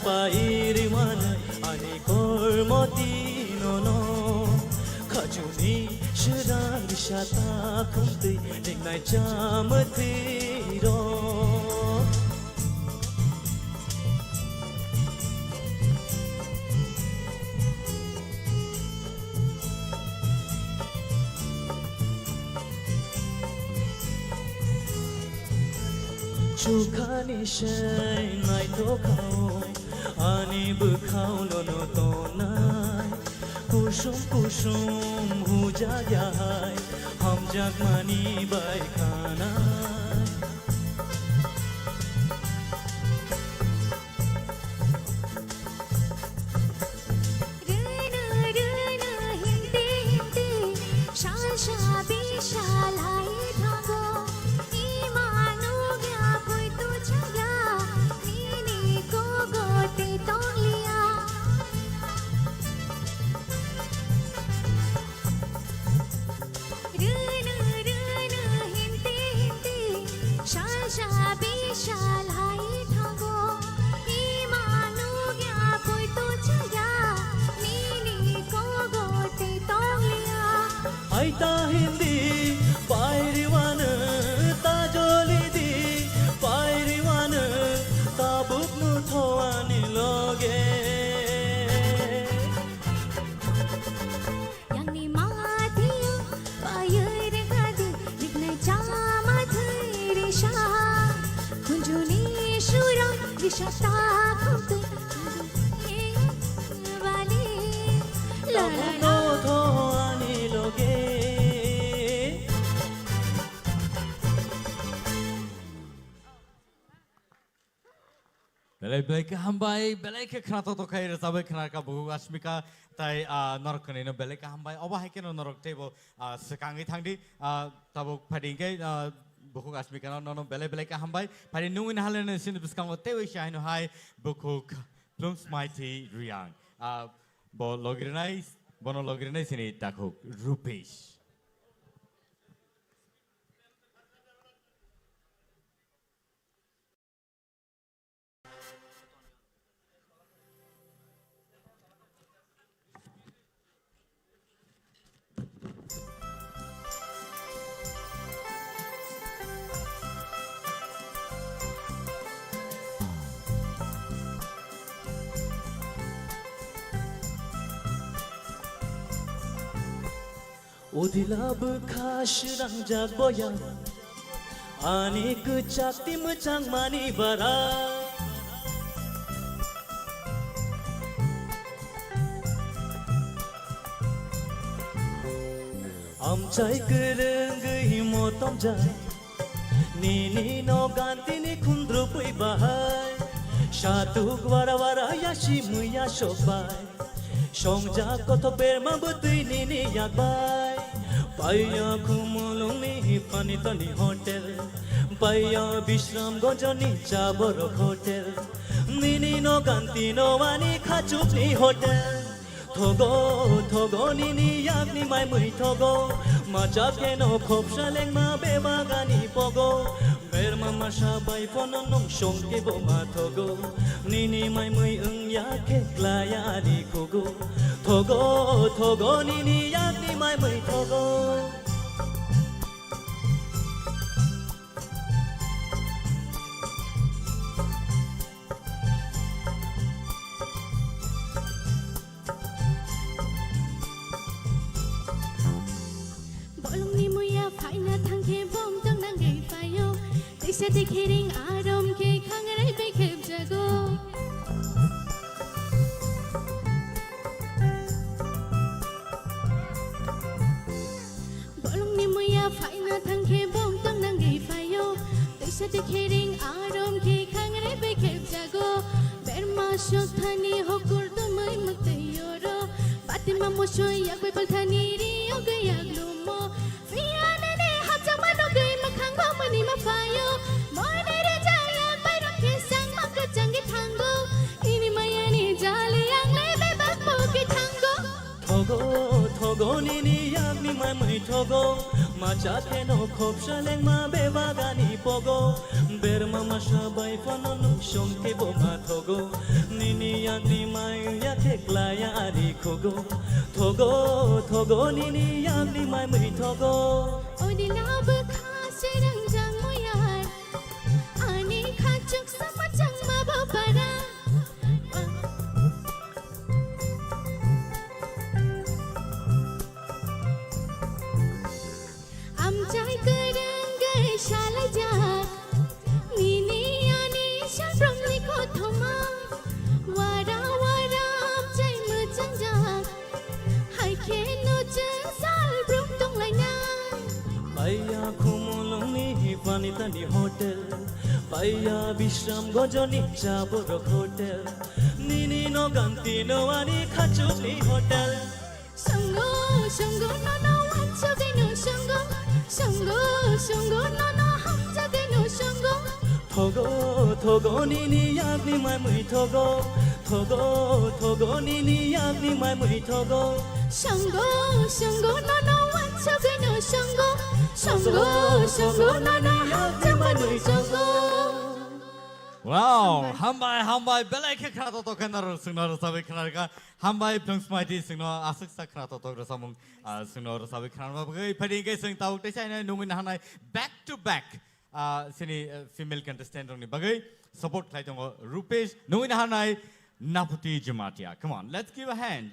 Pairiman ani kormoti nono, khajuni srang risa ta khumtwi ringnai chamwthwi rok. Chukhani se naithokhao, ani bwkhao nono tonai. Kusum kusum hujagyahai, hamjakmani bai khanai. Rwno, rwno, himti, himti, salsa, bisa, lai thango. Ima nugya, poito chaya, nini kogo te tongliya. Rwno, rwno, himti, himti, salsa, bisa, lai thango. Ima nugya, poito chaya, nini kogo te tongliya. Aita hindi, pairiwano, ta jolidi, pairiwano, tabukno thoani loge. Yangni mathiyo, bayar gadi, liknai chama thai risha. Kunjuni sura, risha ta khumtui, bali, la, la, la. Tabukno thoani loge. Belai belai khe hambai, belai khe khna tok tok khai rwchabwi khna kha bukhuk Asmika tai, ah, norok khnaino belai khe hambai. Obo hai kheno norok teibo, ah, swkangwi thangdi, ah, tabuk phaidi hinkhe, ah, bukhuk Asmika no, nono belai belai khe hambai. Phaidi nungwi nahalene sini bwskango teibo se haino hai bukhuk Plum Smaithi Riang. Ah, bo logirnai, bono logirnai sini takhuk Rupesh. Udila bwkha srangjak boya, ani kwchak ti mwchangmani bara. Amchai kwrwngwi motomjak, nini no gantini khundrupwi bahai. Satuk wara wara yasi mwiya sokbai. Songjak kothok berma bwtwi nini yakbai. Paiya Khumulwngni Panitoni hotel, paiya Bishramganjni Chaborok hotel, nini no gantino ani khachukni hotel. Thogo, thogo nini yakni mai mwi thogo, machak keno khopsa lengma bebagani pogo. Berma masa bai phono nung songke bo ma thogo. Nini mai mui wng ya khe klaya ani kugo. Thogo, thogo nini yakni mai mui thogo. Bolongni muya phaina thangkhe bom tong nangwi phaio. Teisa tekhering arom khe khangrai bai khepjago. Bolongni muya phaina thangkhe bom tong nangwi phaio. Teisa tekhering arom khe khangrai bai khepjago. Berma sokthani hokur tumui mwtwi oro. Batima mosoi yak bai palthani ri yogwi yak lumo. Phiya nini hapchangma nugwi mwkhang bo mwnwi ma phaio. Mone rwjak yak bai rok khe changma kwchangwi thango. Nini mayani jali ang le bebak pogwi thango. Thogo, thogo nini yakni mai mui thogo. Macha kheno khopsa lengma bebagani pogo, berma masa bai phano nung songke bo ma thogo, nini yakni mai yakhe klaya ari khogo, thogo, thogo, nini yakni mai mui thogo. Oni labo kha serang jang muyar, ani khachuk sama chang ma bo para. Amchai kwrwngwi salaijak, nini ani sabrumni kothoma. Wara wara amchai mwchangjak, hai kheno chwng salbrum tonglainai. Paiya Khumulwngni Panitani Hotel, paiya Bishramganjni Chaborok Hotel, nini no ganti no ani khachukni hotel. Songo, songo, nono wansugwi no songo. Songo, songo, nono hamjagwi no songo. Thogo, thogo, nini yakni mai mui thogo. Thogo, thogo, nini yakni mai mui thogo. Songo, songo, nono wansugwi no songo. Songo, songo, nono hamjagwi no songo. Wow, hambai, hambai, belai khe khna to to khe naro sungna rwchapwi khna rwkha. Hambai, Bdong Smaiti, chwngno aswk sak khna totok rwchapmung, ah, chwngno rwchapwi khnarma bagwi. Phaidi hwnkhe chwng tabuk teisa hwnwi nungwi naharnai back to back, ah, chini, eh, female contestant rokni bagwi support khlai tongo Rupesh, nungwi naharnai Naphuti Jamatia. Come on, let's give a hand.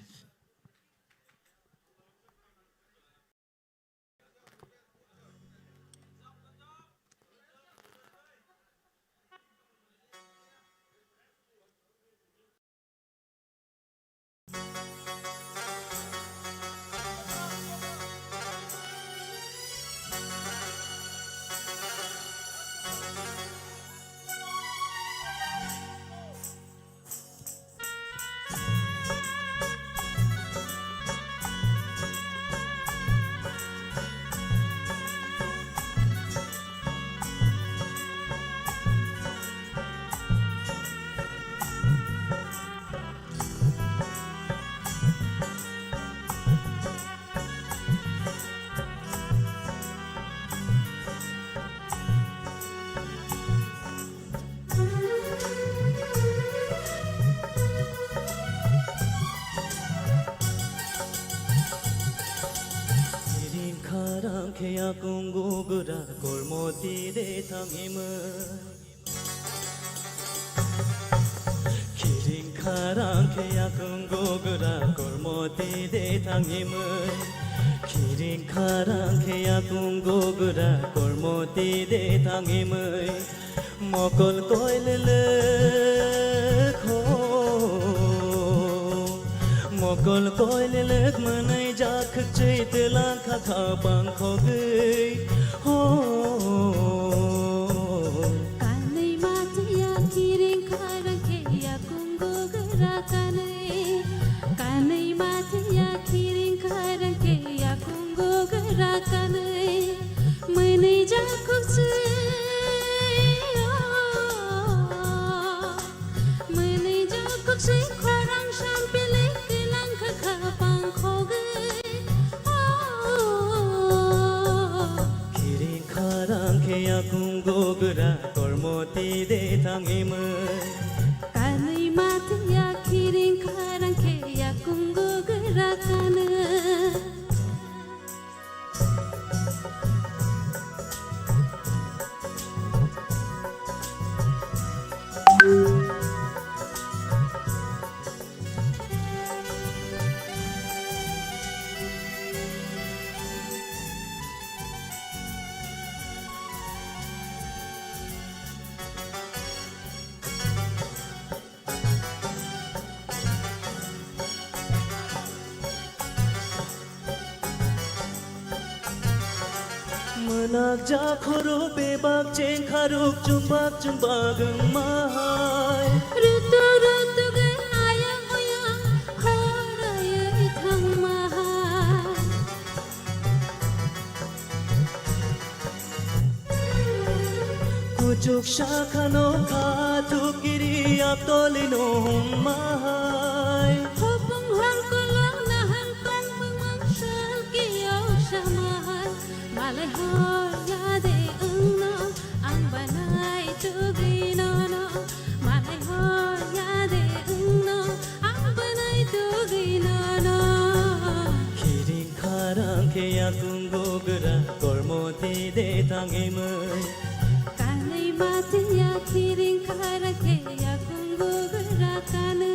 Kiring kharang khe yakung gugra kormo tide thangimwi. Kiring kharang khe yakung gugra kormo tide thangimwi. Kiring kharang khe yakung gugra kormo tide thangimwi. Mokol koilelek ho, mokol koilelek mwnai jak khwchwi twlang kha kha pang khogwi ho. Kanwi mathiya kiring kharang khe yakung gugra kanwi. Kanwi mathiya kiring kharang khe yakung gugra kanwi. Mwnwi jak khwchwi, oh, mwnwi jak khwchwi khorang sampili kwlang kha kha pang khogwi, oh. Kiring kharang khe yakung gugra kormo tide thangimwi. Kanwi mathiya kiring kharang khe yakung gugra kanwi. Mwnak jakhoro bebak chengkharok chungbak chungbak wngma hai. Rutuk rutuk ayang oyang khoraiwi thangma hai. Kuchuk sakhano khathuk kiri aptolino humma hai. Hopung hor kolong nahal tongmung mang sal kiyok sama hai. Malai tangimwi. Kanwi matiya kiring khara khe yakung gugra kanwi.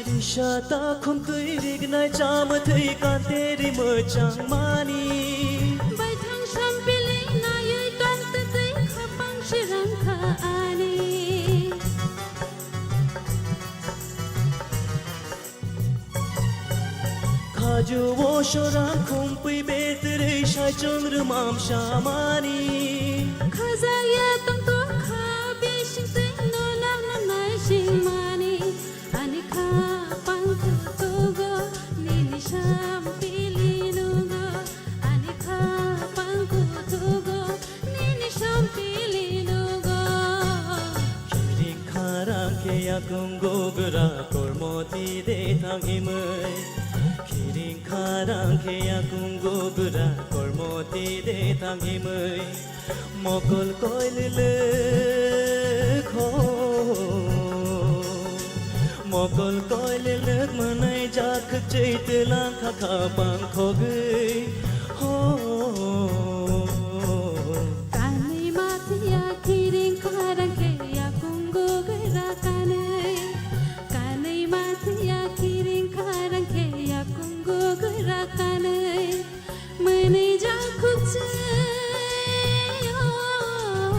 Risa ta khumtwi rignai chamwthwi kanteri mwchangmani. Baithang sampili naiwi tongtwtwi khapang sirang kha ani. Khaju o sorang khumpui betwrwi saichung rwmam samani. Khajak ya tongtwkha bising twi no nang nang naisingmani. Ani kha pangthu tugo nini sampili nugo. Ani kha pangthu tugo nini sampili nugo. Kiring kharang khe yakung gugra kormoti de thangimwi. Kiring kharang khe yakung gugra kormoti de thangimwi. Mokol koilele kho. Mokol koilele mwnai jak chei tlang kha kha pang khogwi. Ho. Kanwi matiya kiring kharang khe yakung gugra kanwi. Kanwi matiya kiring kharang khe yakung gugra kanwi. Mwnwi jakhuk se, oh,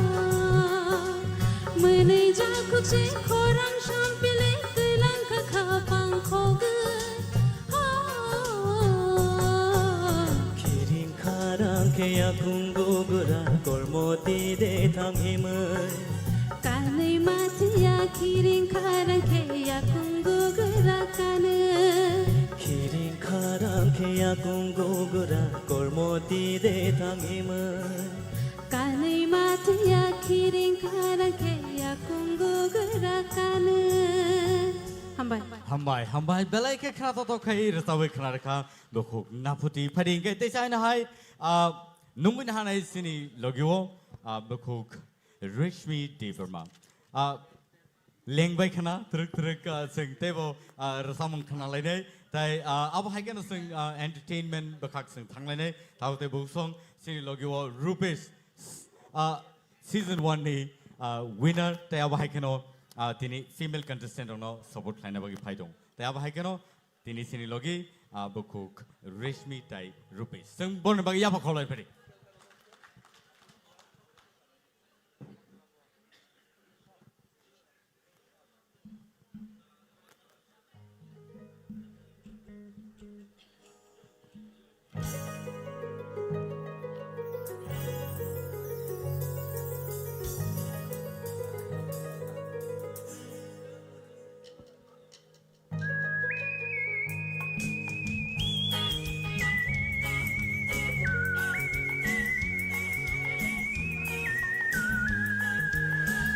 mwnwi jakhuk se khorang sampili twilang kha khapang khogwi, oh. Kiring kharang khe yakung gugra kormoti de thangimwi. Kanwi matiya kiring kharang khe yakung gugra kanwi. Kiring kharang khe yakung gugra kormoti de thangimwi. Kanwi matiya kiring kharang khe yakung gugra kanwi. Hambai. Hambai, hambai. Belai khe khna totok khai rwchabwi khna rwkha. Bukhuk naphuti phari hwnkhe teisa haino hai, ah, nungwi nahanai chini logio, ah, bukhuk Rishmi Debbarma. Ah, lengbai khna, twrwk twrwk, ah, chwng teibo, ah, rwchapmung khna lainai. Tai, ah, abo hai kheno chwng, ah, entertainment bwkhak chwng thang lainai. Tabuk tei buksong chini logi o Rupesh, ah, season one ni, ah, winner. Tai abo hai kheno, ah, tini female contestant rokno support khlaina bagwi phai tong. Tai abo hai kheno tini chini logi, ah, bukhuk Rishmi tai Rupesh. Chwng boni bagwi yapha kholai phari.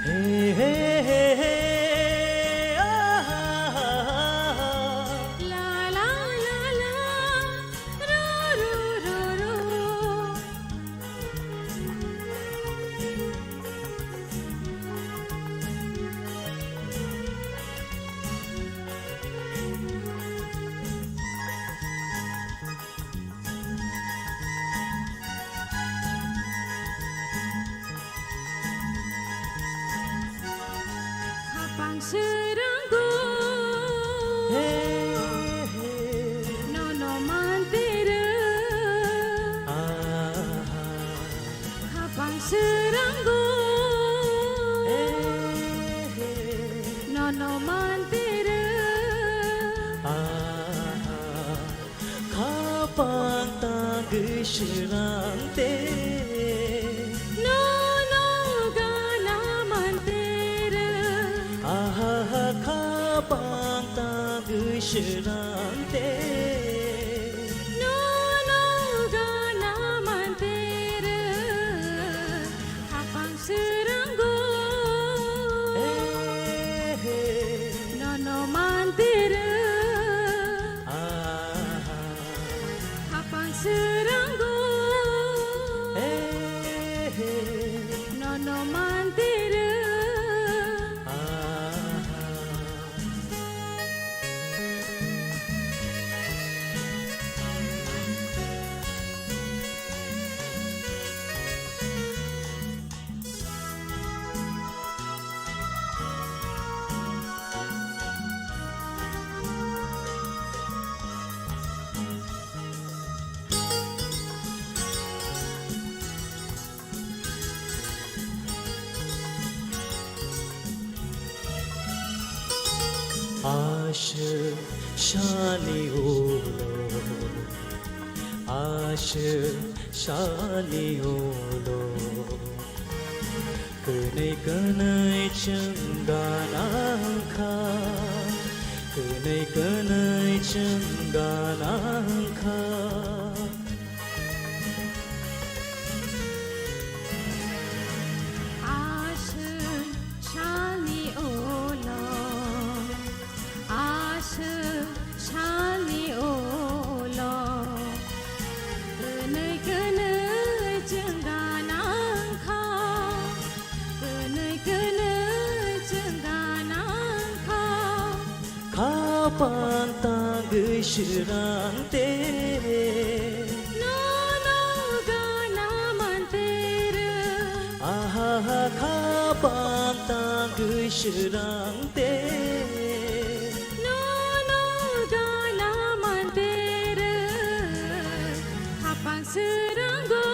Hey, hey, hey, hey, ah, ah, ah, ah. La, la, la, la, ru, ru, ru, ru. Khapang srwnggo. He, he. Nono mantere. Aha. Khapang srwnggo. He, he. Nono mantere. Aha. Khapang tangwi srwngte. Nono gana mantere. Aha, khapang tangwi srwngte. Nono gana Aswk sani ulo, aswk sani ulo, kwnwi kwnwi chwng gana wngkha, kwnwi kwnwi chwng gana wngkha. Aswk sani ulo, aswk sani ulo, kwnwi kwnwi chwng gana wngkha, kwnwi kwnwi chwng gana wngkha. Khapang tangwi swrang te. Nono gana mantere. Ahaha, khapang tangwi swrang te. Nono gana mantere. Khapang swrango.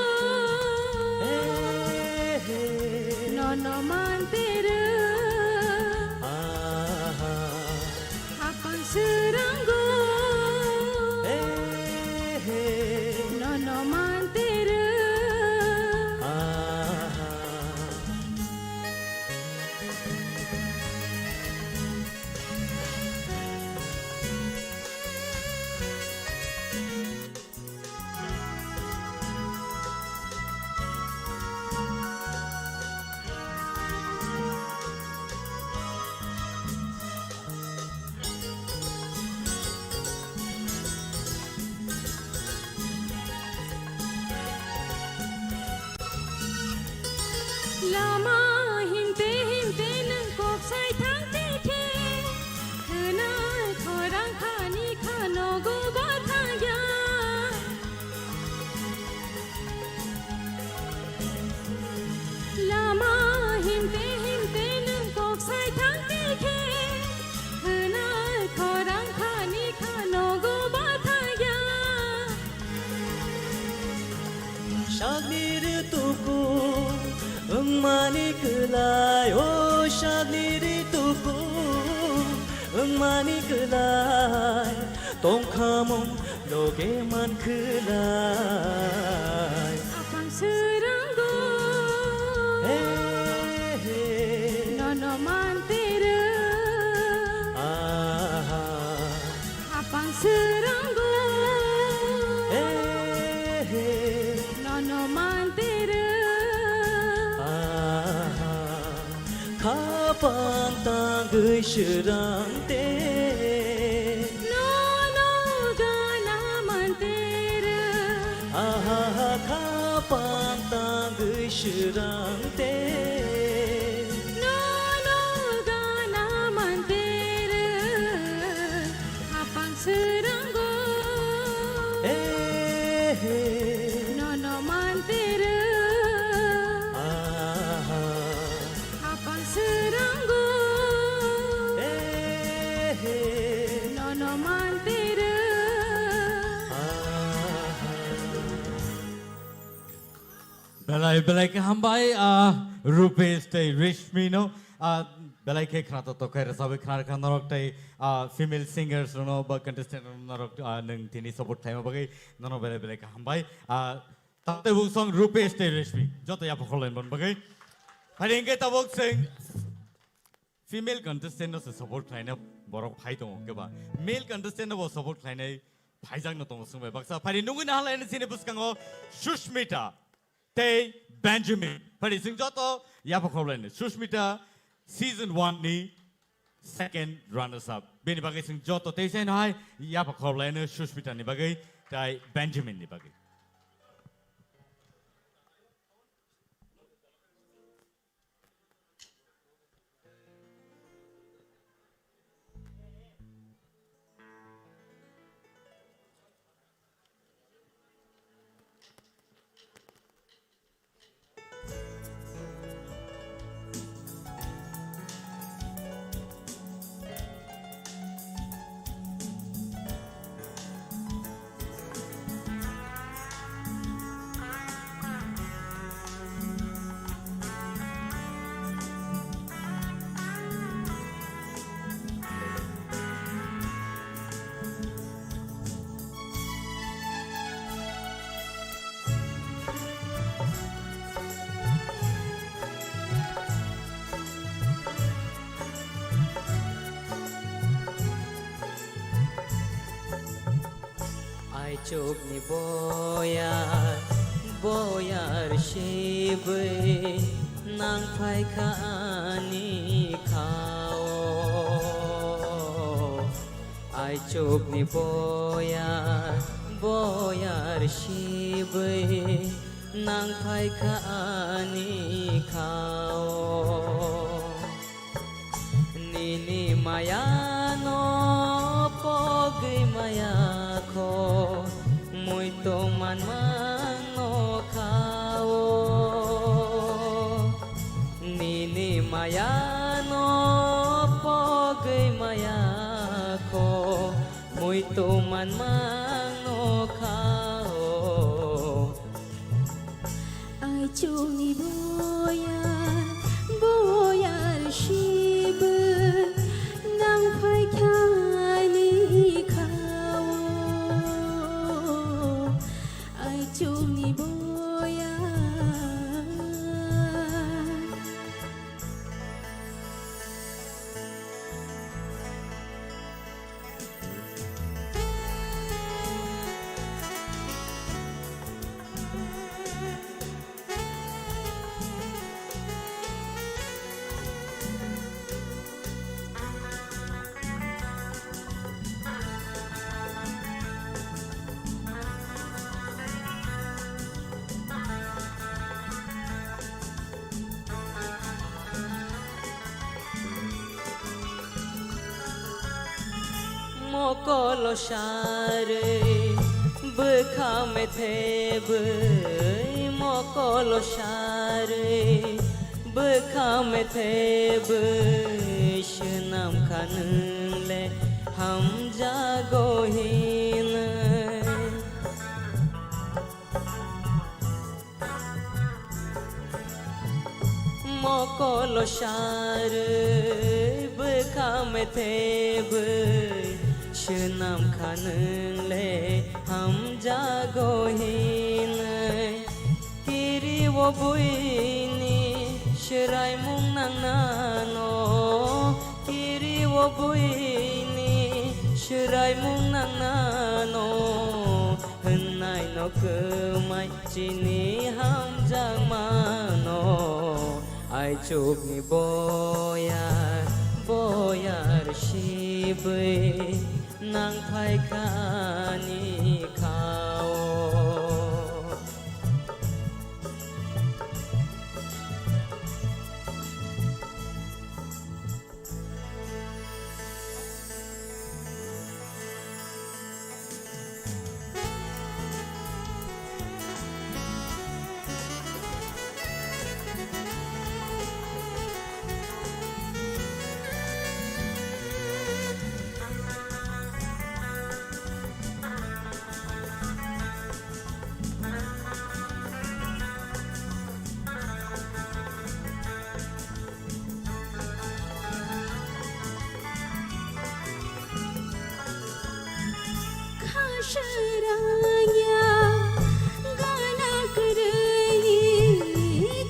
He, he. Nono mantere. Aha. Khapang swrango. He, he. Nono mantere. Aha. Lama himte himte nwng kok sai thang te khe, khwnai khorang khani kha nogo ba thang ya. Lama himte himte nwng kok sai thang te khe, khwnai khorang khani kha nogo ba thang ya. Sakni ri tuku wngmani kwlai, o sakni ri tuku wngmani kwlai, tongkhamung loge man khwlai. Apang swrango. He, he. Nono mantere. Aha. Apang swrango. He, he. Nono mantere. Aha. Khapang tangwi swrang te. Nono gana mantere. Ahaha, khapang tangwi swrang te. Nono gana mantere. Khapang swrango. Eh, he. Nono mantere. Aha. Khapang swrango. Eh, he. Nono mantere. Aha. Belai, belai khe hambai, ah, Rupesh tei Rishmi no, ah, belai khe khna to tokhai rwchabwi khna rwkha norok tei, ah, female singers rokno ba contestant rokno norok, ah, nwng tini support khlaima bagwi nono belai, belai khe hambai. Ah, tabuk song Rupesh tei Rishmi joto yapha khorlaini bagwi. Phai hwnkhe tabuk chwng female contestant no se support khlaina borok phai tongo keba. Male contestant no bo support khlainai phaijak no tongo swngbai baksa. Phai nungwi nahalai chini bwskango Sushmita tei Benjamin. Phai chwng joto yapha khorlaini. Sushmita season one ni second runners up. Bini bagwi chwng joto tei sai no hai yapha khorlaini Sushmita ni bagwi tei Benjamin ni bagwi. Chukni boyar, boyar sibwi nang phaikha ani khao. Ai chukni boyar, boyar sibwi nang phaikha ani khao. Nini maya no pogwi maya kho, muitu manmang no khao. Nini maya no pogwi maya kho, muitu manmang no khao. Ai chukni boyar, boyar sibwi nang phaikha ani khao. Ai chukni boyar. Mokolo sarwi bwkha methebwi, mokolo sarwi bwkha methebwi, swnam kha nwng le hamjago hinwi. Mokolo sarwi bwkha methebwi, swnam kha nwng le hamjago hinwi. Kiri o buini swraimung nangnano, kiri o buini swraimung nangnano, hwnnaino kwmai chini hamjakmano. Ai chukni boyar, boyar sibwi nang phaikha ani khao. Khasarangya gana kwrwini,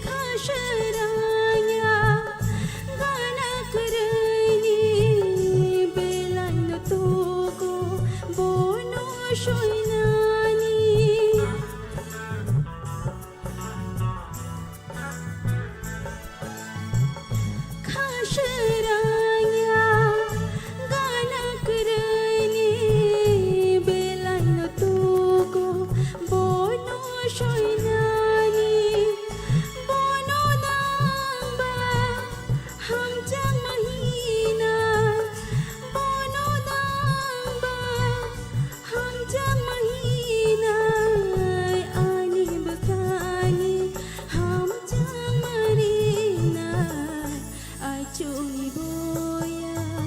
khasarangya gana kwrwini, belaino tugo bono soinani. Khasarangya gana kwrwini, belaino tugo bono soinani. Bono nangba hamjakma hinai, bono nangba hamjakma hinai, ani bwkhani hamjakma rinai. Ai chukni boyar,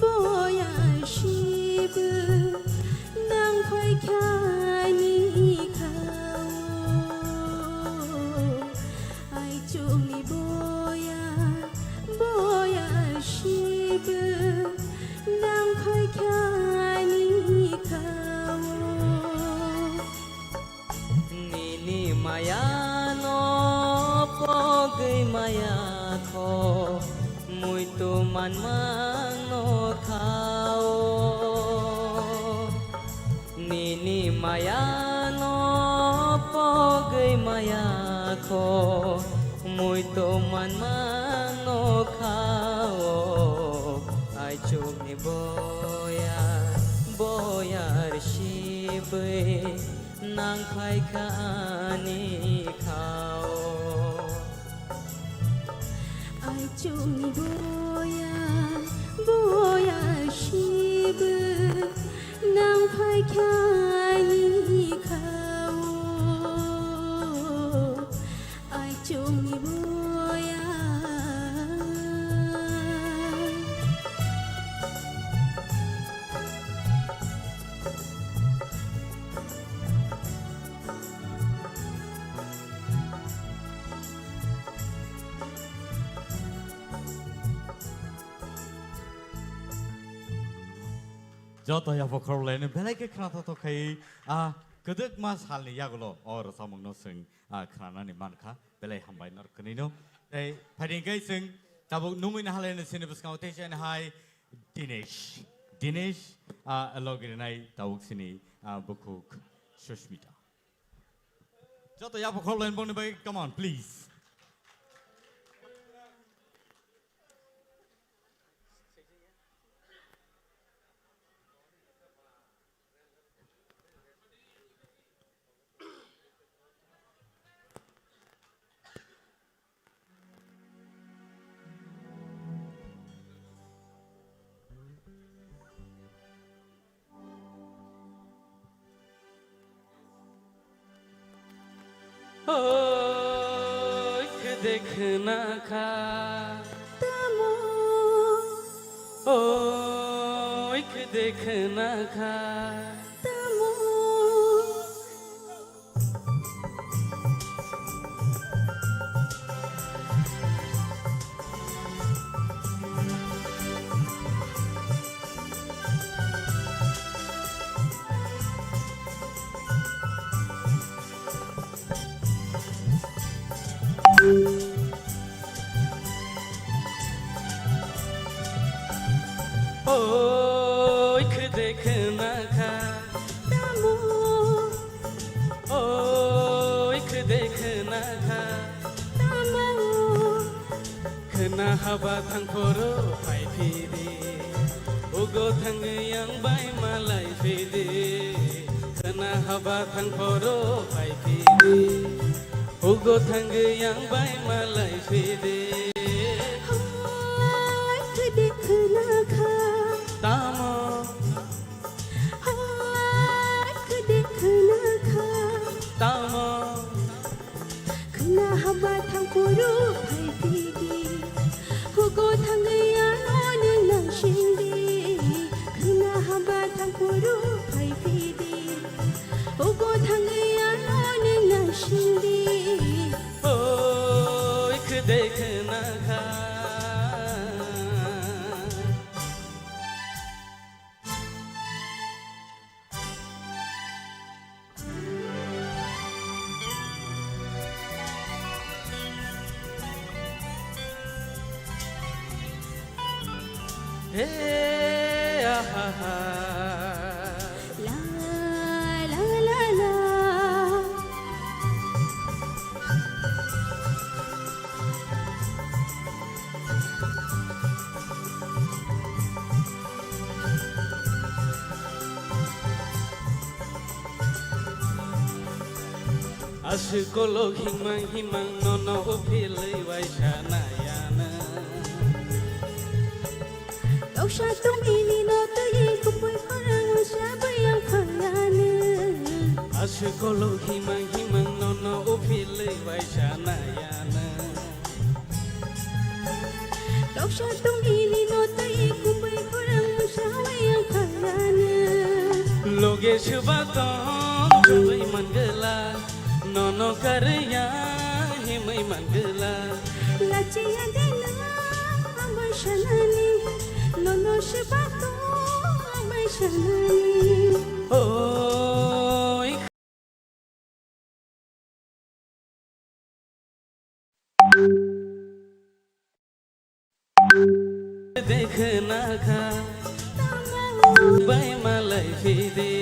boyar sibwi nang phaikha ani khao. Ai chukni boyar, boyar sibwi nang phaikha ani khao. Nini maya no pogwi maya kho, muitu manmang no khao. Nini Maya no pogwi maya kho, muito manma no kha o, aichukni boya, boyar sibwi nang phai kha ani kha o. Aichukni boya, boya sibwi nang phai kha ani kha o. Aichukni boya. Joto yapha khoroknwi belai khe khwnathok khai, a kwdwkma salni yagulo o rwchapmungno chwng, a, khwnanani mankha, belai hambai norok kwnwino. Tei phaidi hwnkhe chwng tabuk nungwi nahalai sini bwskango tei chini hai Dinesh, Dinesh, a, logi rinai tabuk sini, a, bukhuk Sushmita. Joto yapha khoroknwi bongni bagwi, come on, please. Oi, khede khna kha. Tamo. Oi, khede khna kha. Tamo. Oi, khede khna kha. Tamo. Oi, khede khna kha. Tamo. Khna haba thang phoro phai phidi. Ugo thangwi ang bai malai phidi. Khna haba thang phoro phai phidi. Ugo thangwi ang bai malai phidi. Hai khede khna kha. Tamo. Hai khede khna kha. Tamo. Khna haba thang phuru phai phidi. Hugo thangwi ano ning nang singdi. Khna haba thang phuru phai phidi. Hugo thangwi ano ning nang singdi. Oi khede khna kha. He, ah, ha, ha. La, la, la, la. Aswk kolok himang himang nono uphilwi waisa nayana. Kauksa tongmili no twi kubui khorang sabai ang phailani. Aswk kolok himang himang nono uphilwi waisa nayana. Kauksa tongmili no twi kubui khorang sabai ang phailani. Loge swba tong chubui mangala. Nono karya himwi mangala. Lachiya dena amai sanani. Nono swba tong amai sanani. Oi. Dekhna kha bai malai phidi.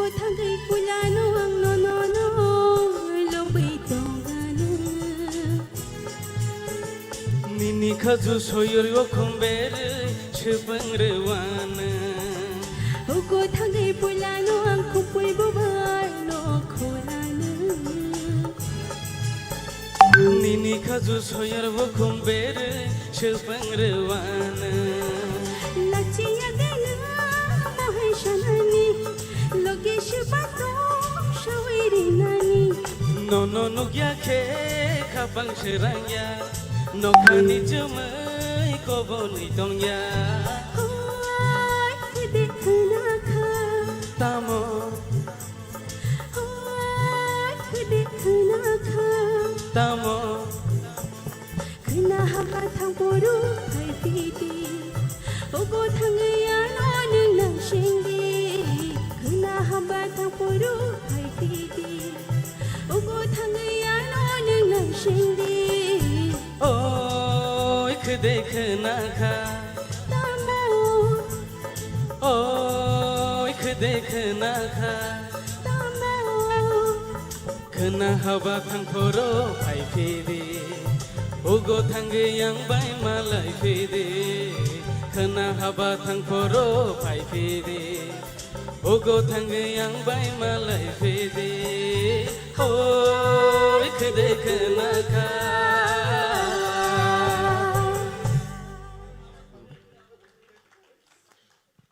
Thangwi puilano ang no, no, no, lobwi tongano. Nini khaju soyori o khumber swpang rwano. Uko thangwi puilano ang khupui bubar no khorano. Nini khaju soyar bo khumber swpang rwano. Lachiya gana mohai sanani, loge se bato sawi rinani. Nono nukya khe khapang serangya, nokhani chumui koboni tongya. Hoi, khede khna kha. Tamo. Hoi, khede khna kha. Tamo. Khna haba thang phuru phai phidi. Obo thangwi ano nwng nang singdi. Khna haba thang phuru phai phidi. Obo thangwi ano nwng nang singdi. Oi, khede khna kha. Tamo. Oi, khede khna kha. Tamo. Khna haba thang phoro phai phidi. Ugo thangwi ang bai malai phidi. Khna haba thang phoro phai phidi. Ugo thangwi ang bai malai phidi. Oi, khede khna kha.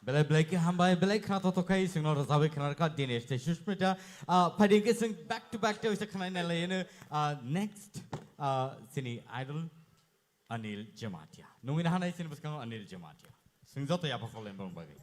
Belai belai khe hambai, belai khna tothokhai chwngno rwchabwi khna rwkha Dinesh tei Sushmita. Ah, phaidi hwnkhe chwng back to back tei waisa khna nai laiyano, ah, next, ah, chini idol Anil Jamatia. Nungwi nahanai chini bwskango Anil Jamatia. Chwng joto yapha kholai borok bagwi.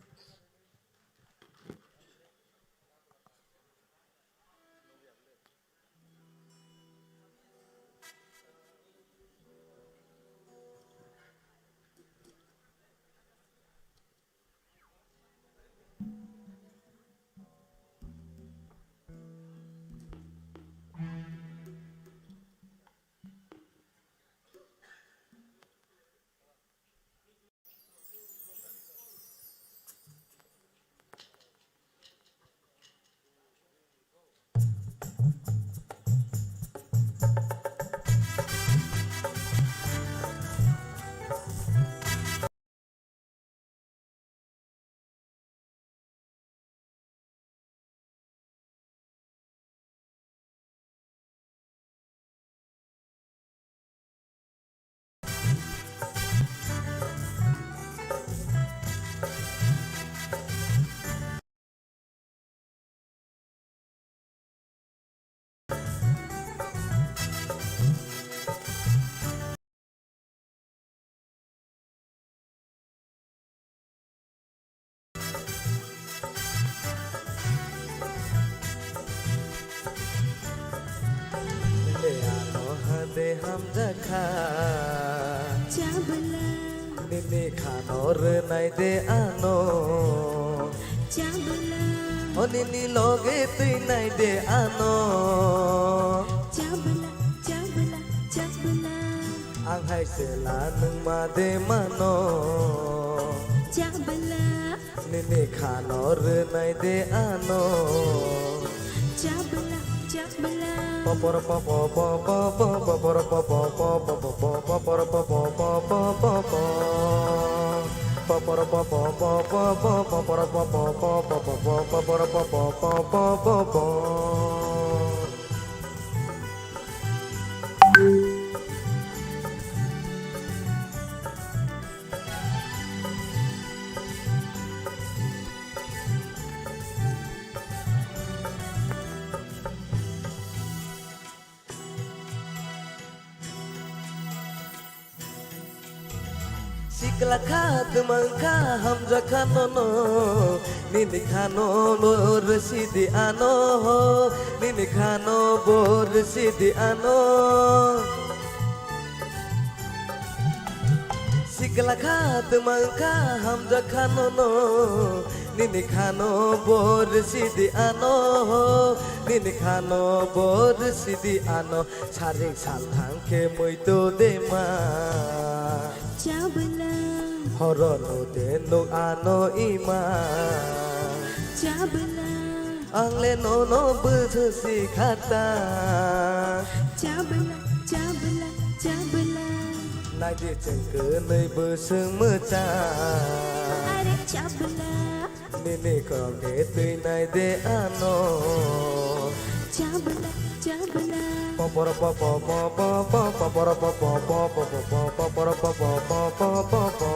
Nini ano hade hamjakha. Chabla. Nini khano rwnai de ano. Chabla. O nini loge twinai de ano. Chabla, chabla, chabla. Ang hai chela nwng ma de mano. Chabla. Nini khano rwnai de ano. Chabla, chabla. Popor popo popo popo popor popo popo popo popor popo popo popo. Popor popo popo popo popor popo popo popo popor popo popo popo. Sikla kha twmang kha hamjakha nono, nini khano bo rwsidi ano ho, nini khano bo rwsidi ano. Sikla kha twmang kha hamjakha nono, nini khano bo rwsidi ano ho, nini khano bo rwsidi ano. Sarik salthang khe muitu de ma. Chabla. Horo no de nuk ano ima. Chabla. Ang le nono bwswk si khata. Chabla, chabla, chabla. Naidi chwng kwnwi bwswk mwchang. Are chabla. Nini khorok de twi nai de ano. Chabla, chabla. Popor popo popo po, popor popo popo popo po, popor popo popo popo.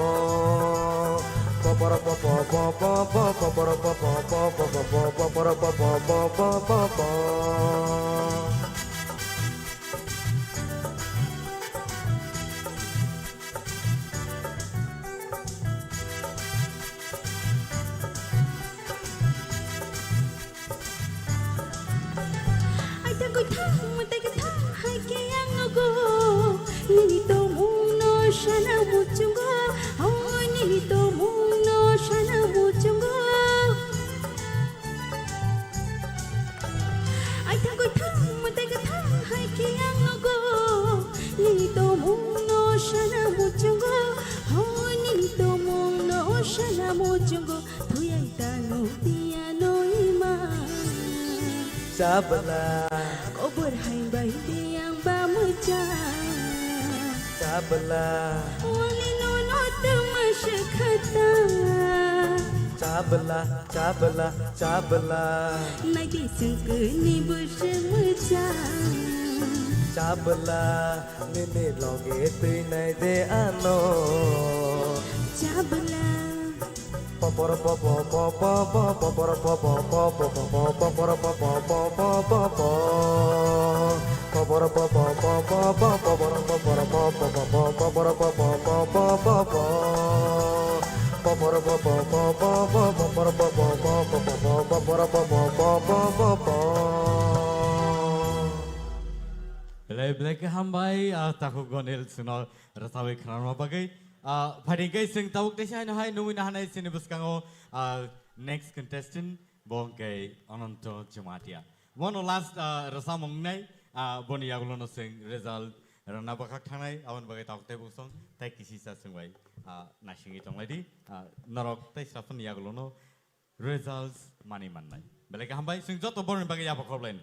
Popor popo popo po, popor popo popo popo, popor popo popo popo. Ai ta goi thang, ma ta goi thang, hai ke ang nogo. Nini tomung no sana muchungo, oh, nini tomung no sana muchungo. Ai thang goi thang, ma ta goi thang, hai ke ang nogo. Nini tomung no sana muchungo, oh, nini tomung no sana muchungo. Thuyai tanu tiya noi ma. Chabla. Kobor hai bai tiyang ba mucha. Chabla. Wali no no tuma shakata. Chabla, chabla, chabla. Nai di sungkuni busu mucha. Chabla, nini loge twi nai de ano. Chabla. Belai belai khe hambai, ah, takhuk Gonil chwngno rwchapwi khwnarma bagwi. Ah, phaidi khe chwng tabuk teisa haino hai nungwi nahanai chini bwskango, ah, next contestant, bo hwnkhe Ananto Jamatia. Bono last, ah, rwchapmung wngnai, ah, boni yagulono chwng result rwna bwkhak thangnai, aboni bagwi tabuk tei bwswng tei kisisa chwng bai, ah, naisingwi tonglaidi, ah, norok tei srapani yagulono results manwi mannai. Belai khe hambai, chwng joto borokni bagwi yapha khorlaino.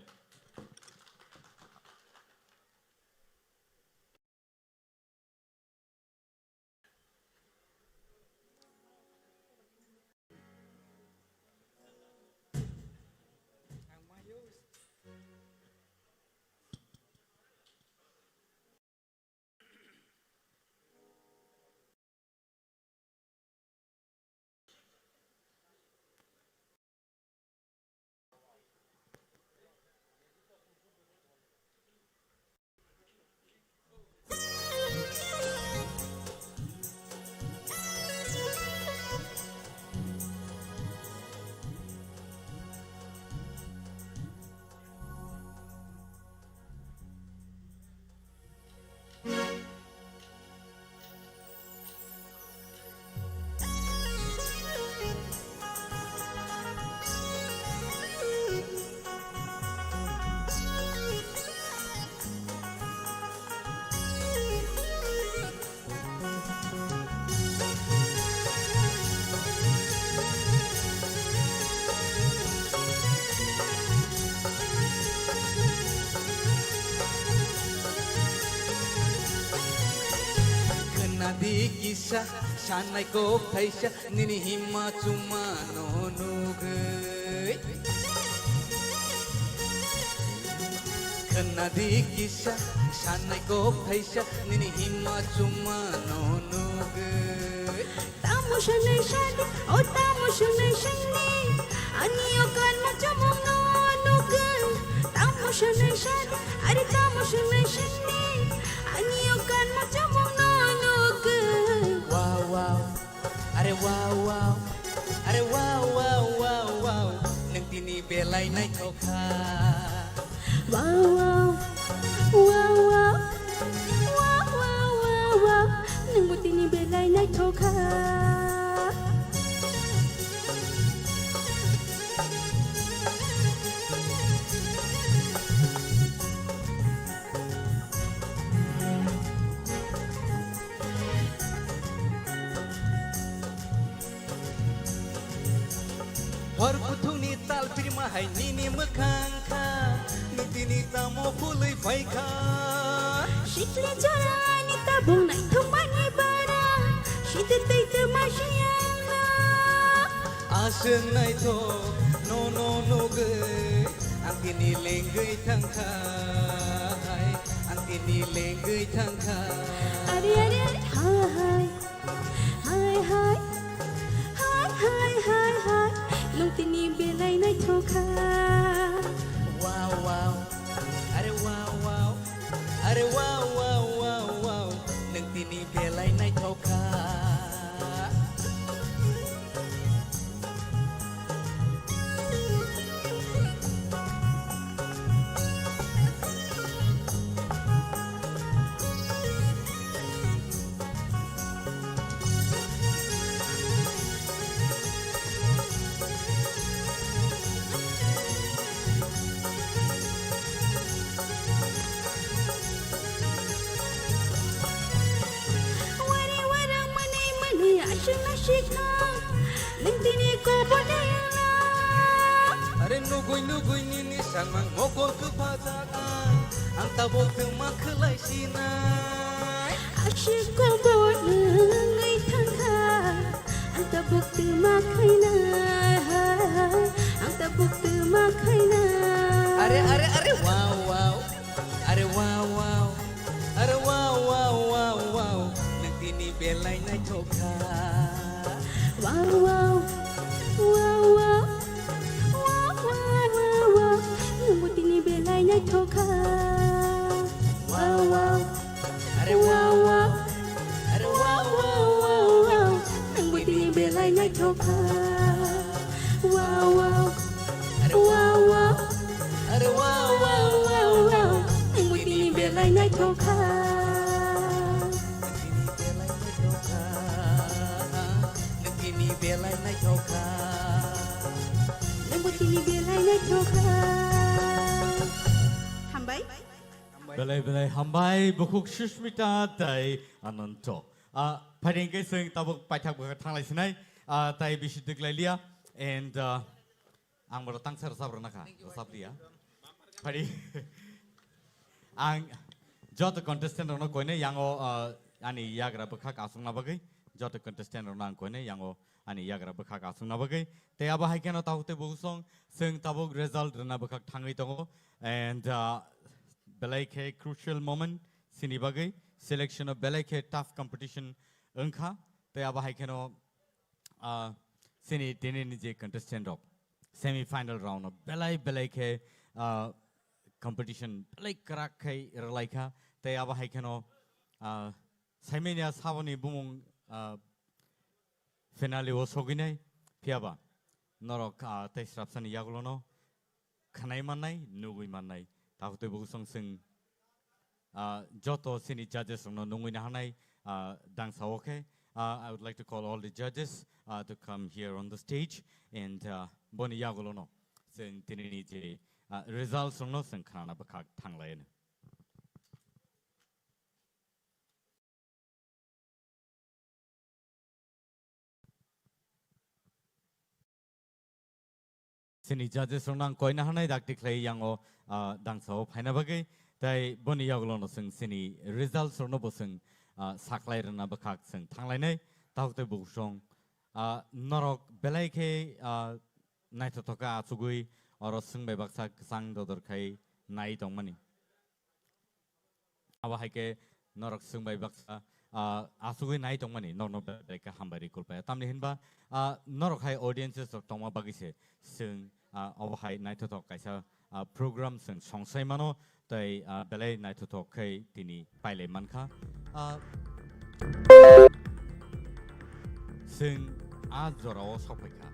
Khwnadi kisa sanai kok thaisa nini himma chumano nugwi. Khwnadi kisa sanai kok thaisa nini himma chumano nugwi. Tamo sanai sadi, o tamo sanai sani, ani o kan ma chumano nugwi. Tamo sanai sadi, ari tamo sanai sani, ani o kan ma chumano nugwi. Wow, wow. Are wow, wow, are wow, wow, wow, wow. Nwng tini belai naithok kha. Wow, wow, wow, wow, wow, wow, wow, wow. Nwngbo tini belai naithok kha. Hor kuthukni tal pirma hai nini mwkhang kha, nini tamo phulwi phai kha. Sikli jorani tabuk naithokmani bara, sidi twi twma siyangno. Aswk naithok nono nugwi, ang tini lengwi thang kha hai, ang tini lengwi thang kha. Are, are, are, ha, hai. Hai, hai, hai, hai, hai, hai, nwng tini belai naithok kha. Wow, wow, are wow, wow, are wow, wow, wow, wow, nwng tini belai naithok kha. Wari warang mani mani aswk nasikha, nwng tini kobor dayana. Are nugui nugui nini sangmang mokol kwpha jak ang, ang tabuk twma khwlai sinai. Aswk kobor nwngwi thangkha, ang tabuk twma khainai, ang tabuk twma khainai. Are, are, are, wow, wow. Are wow, wow. Are wow, wow, wow, wow. Nwng tini belai naithok kha. Wow, wow. Wow, wow. Wow, wow, wow, wow, wow. Nwngbo tini belai naithok kha. Wow, wow. Are wow, wow. Are wow, wow, wow, wow. Nwngbo tini belai naithok kha. Wow, wow. Are wow, wow. Are wow, wow, wow, wow. Nwngbo tini belai naithok kha. Nwng tini belai naithok kha. Nwngbo tini belai naithok kha. Hambai. Belai belai hambai, bukhuk Sushmita tei Ananto. Ah, phaidi hwnkhe chwng tabuk paithak bwkha thanglai sinai, ah, tei bisi twklai liya. And, ah, ang bono tangsa rwchap rwna kha, rwchap liya. Phaidi. Ang joto contestant rokno koinai yango, ah, ani yagra bwkhak aswkna bagwi, joto contestant rokno ang koinai yango ani yagra bwkhak aswkna bagwi. Tei abo hai kheno tabuk tei bukhuk song chwng tabuk result rwna bwkhak thangwi tongo. And, ah, belai khe crucial moment chini bagwi, selection o belai khe tough competition wngkha. Tei abo hai kheno, ah, chini tinini je contestant rok semi final round o belai belai khe, ah, competition belai kwrak khai rwlai kha. Tei abo hai kheno, ah, saimanya saboni bumung, ah, finale o sogwinai, phiyaba norok, ah, tei srapsani yagulono khwnai mannai, nugwi mannai. Tabuk tei bukhuk song chwng, ah, joto chini judges rokno nungwi naharnai, ah, dangsa o khe. Ah, I would like to call all the judges, ah, to come here on the stage and, ah, boni yagulono chwng tinini je, ah, results rokno chwng khnana bwkhak thanglaino. Chini judges rokno ang koina hanai dakti khlai yango, ah, dangsa o phaina bagwi. Tai boni yagulono chwng chini results rokno bo chwng, ah, saklai rwna bwkhak chwng thanglainai. Tabuk tei bukhuk song, ah, norok belai khe, ah, naithothok khe achugwi oro chwng bai baksa kwchang dodor khai nai tongmani. Abo hai khe norok chwng bai baksa, ah, achugwi nai tongmani, norokno belai khe hambai rwi kulpaya. Tamni hinba, ah, norok hai audiences rok tongma bagwi se chwng, ah, obo hai naithothok kaisa, ah, program chwng songsai mano, tei, ah, belai naithothok khe tini pailai mankha. Ah, chwng a jorao sokphaikha,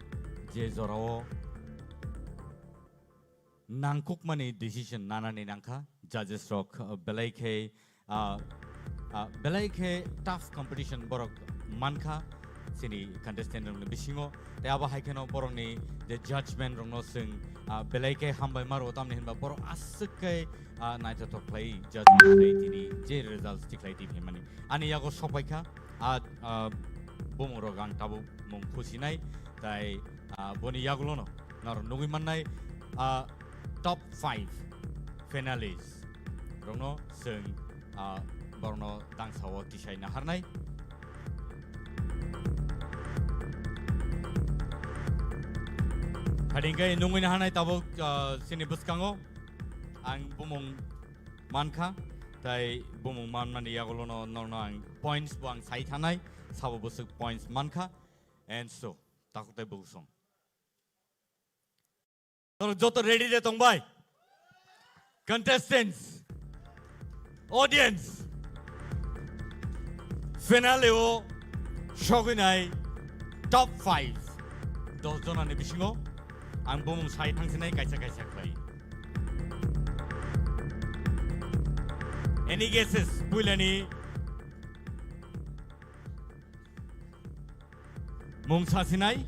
je jorao nangkukmani decision nanani nangkha. Judges rok, uh, belai khe, uh, uh, belai khe tough competition borok mankha chini contestant rokni bisingo. Tei abo hai kheno borokni je judgment rokno chwng, uh, belai khe hambai maro, tamni hinba borok aswk khe, uh, naithothok khlai judgment khlai tini je results tikhlai tini hinmani. Ani yago sokpaikha, uh, uh, bumung rok ang tabuk mung khusinai, tai, ah, boni yagulono norok nugwi mannai, ah, top five finalists rokno chwng, ah, borokno dangsao tisai naharnai. Hadingkhe nungwi naharnai tabuk, ah, chini bwskango ang bumung mankha, tai bumung manmani yagulono norokno ang points bo ang sai thanai, sabo bwswk points mankha, and so, takhuk tai bwswk song. Norok joto ready de tongbai? Contestants, audience, finale o sogwinai top five, dos jonani bisingo ang bumung sai thangsinai kaisa kaisa khlai. Any guesses? Puilani mung sasinai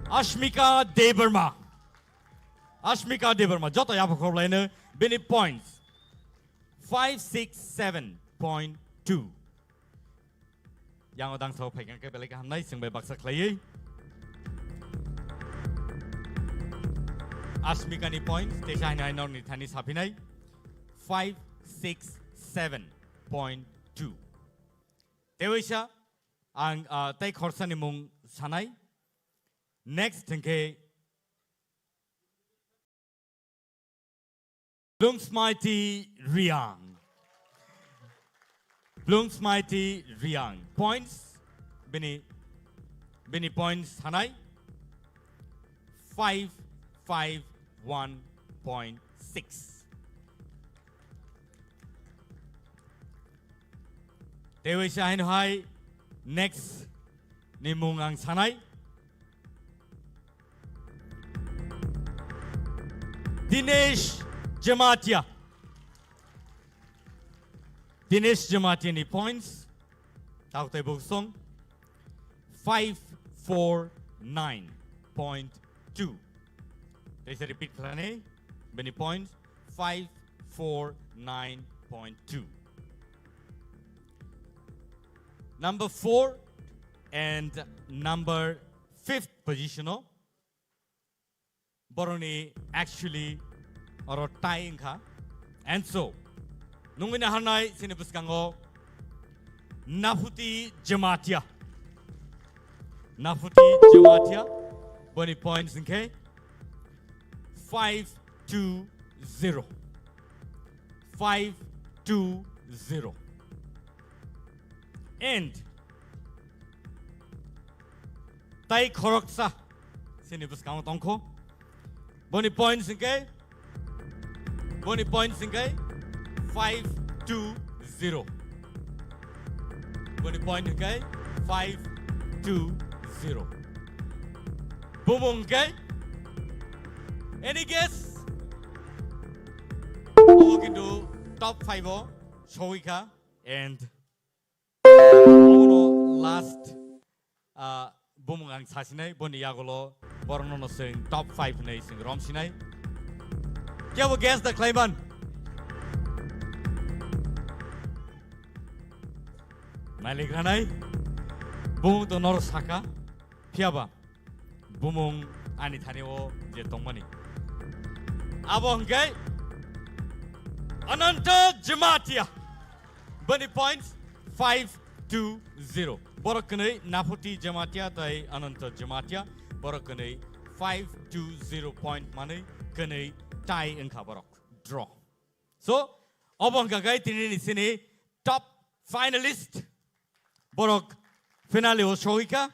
Ashmika Debbarma. Ashmika Debbarma, joto yapha khorlaino bini points five six seven point two. Yango dangsa phaikang khe belai khe hamnai, chwng bai baksa khlaiwi. Ashmika ni points, teisa haino hai norni thani saphinai five six seven point two. Tewaisa ang, ah, tei khorsani mung sanai. Next hwnkhe Blungsmaiti Riang. Blungsmaiti Riang. Points, bini, bini points sanai five five one point six. Tewaisa haino hai next ni mung ang sanai. Dinesh Jamatia. Dinesh Jamatia ni points. Takhuk tai bwswk song. Five four nine point two. Teisa repeat khlani. Bini points five four nine point two. Number four and number fifth position o boroni actually oro tie wngkha. And so, nungwi naharnai chini bwskango Naphuti Jamatia. Naphuti Jamatia, boni points hwnkhe five two zero. Five two zero. And tai khoroksa chini bwskango tongkho. Boni points hwnkhe, boni points hwnkhe five two zero. Boni point hwnkhe five two zero. Bumung hwnkhe, any guess? Obo kintu top five o sogwi kha and abono last, ah, bumung ang sasinai, boni yagulo borokno no chwng top five hinwi chwng romsinai. Kebo guess da khlaiman? Malik ranai, bumung to noro saka, phiyaba bumung ani thani o je tongmani. Abo hwnkhe Ananta Jamatia. Boni points five two zero. Borok kwnwi Naphuti Jamatia tai Ananta Jamatia. Borok kwnwi five two zero point manwi kwnwi tie wngkha borok. Draw. So, obo hwnkha khe tini ni sini top finalist. Borok finale o sogwikha.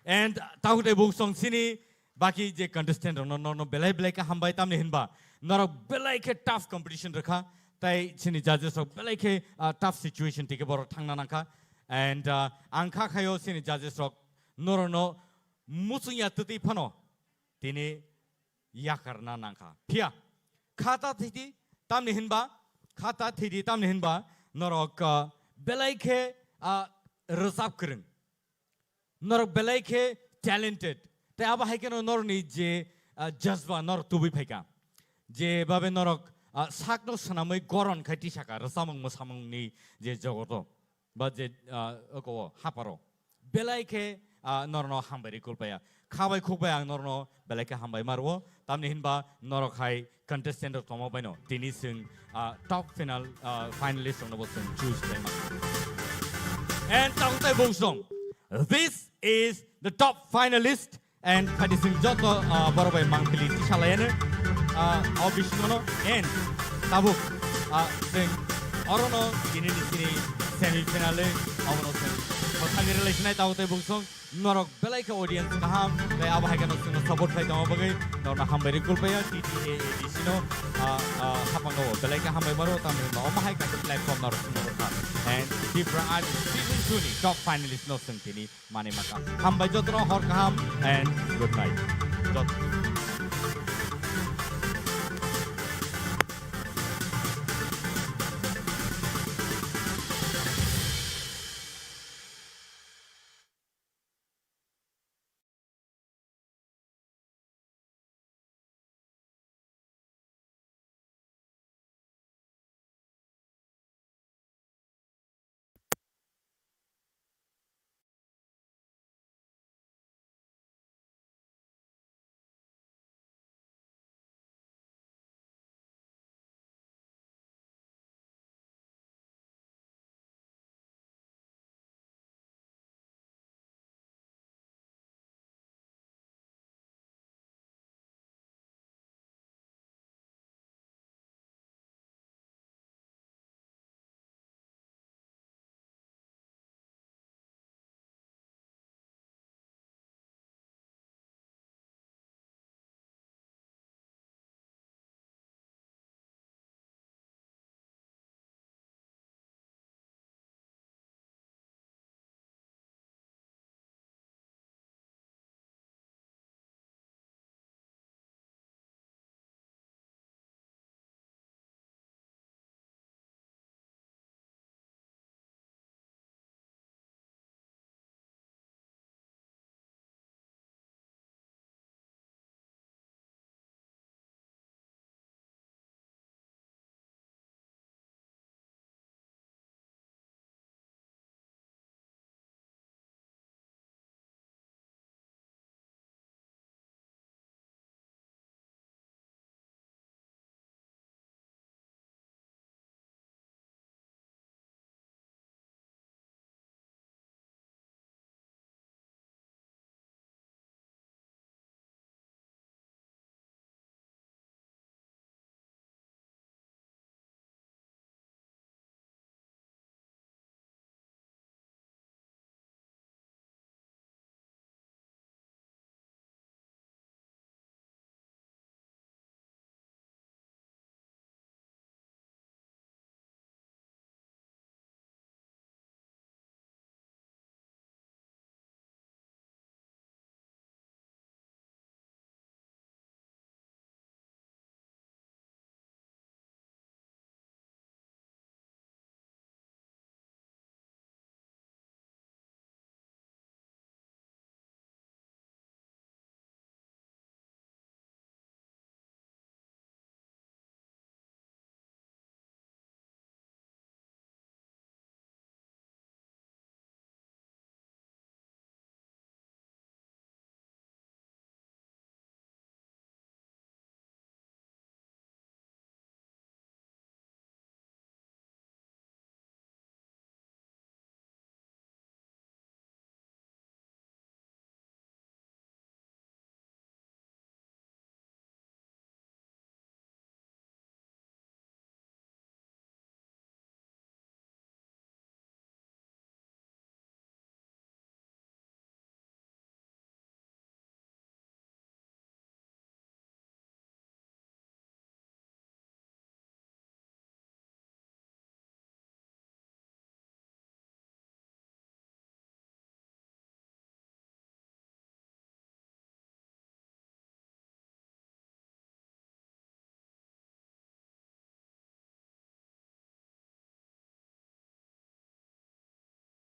And takhuk tai bwswk song sini baki je contestant rok no, no, no belai belai khe hambai tamni hinba norok belai khe tough competition rwkha. Tai sini judges rok belai khe, ah, tough situation tike borok thangna nangkha. And, ah, ang kha khayo sini judges rok norok no muchung ya twtwi phano tini yakarna nangkha. Phiya, khata thidi, tamni hinba, khata thidi, tamni hinba, norok, ah, belai khe, ah, rwchap kwrwng. Norok belai khe talented. Tei abo hai kheno norokni je, ah, jazba norok tubui phaikha. Je babe norok, ah, sakno swnamwi goron khai tisaka rwchapmung mwsamungni je jogoto. ba je, ah, oko o haparo. Belai khe, ah, norno hambai ri kulpaya. Khabai khukbai ang norno belai khe hambai marwo. Tamni hinba norok hai contestant rok tongma baino. Tini swng, ah, top final, ah, finalist rokno bo swng choose khlaima. And tabuk tai bung song. This is the top finalist. And phaidi swng joto, ah, borok bai mangpili tisalayano, ah, o bisingono and tabuk, ah, swng orono tini ni sini semi final obono swng bwthagwi rwlai sinai tabuk tei bung song norok belai khe audience kaham tei abo hai kheno swngno support khai tongma bagwi norokno hambai ri kulpaya T T A A D C no, ah, ah, hapango belai khe hambai maro tamni hwnba omo hai kaisa platform norok swngno rwkha and Tipra Artist season two ni top finalist no swng tini Mani maka. Hambai jotono hor kaham and good night. Jot-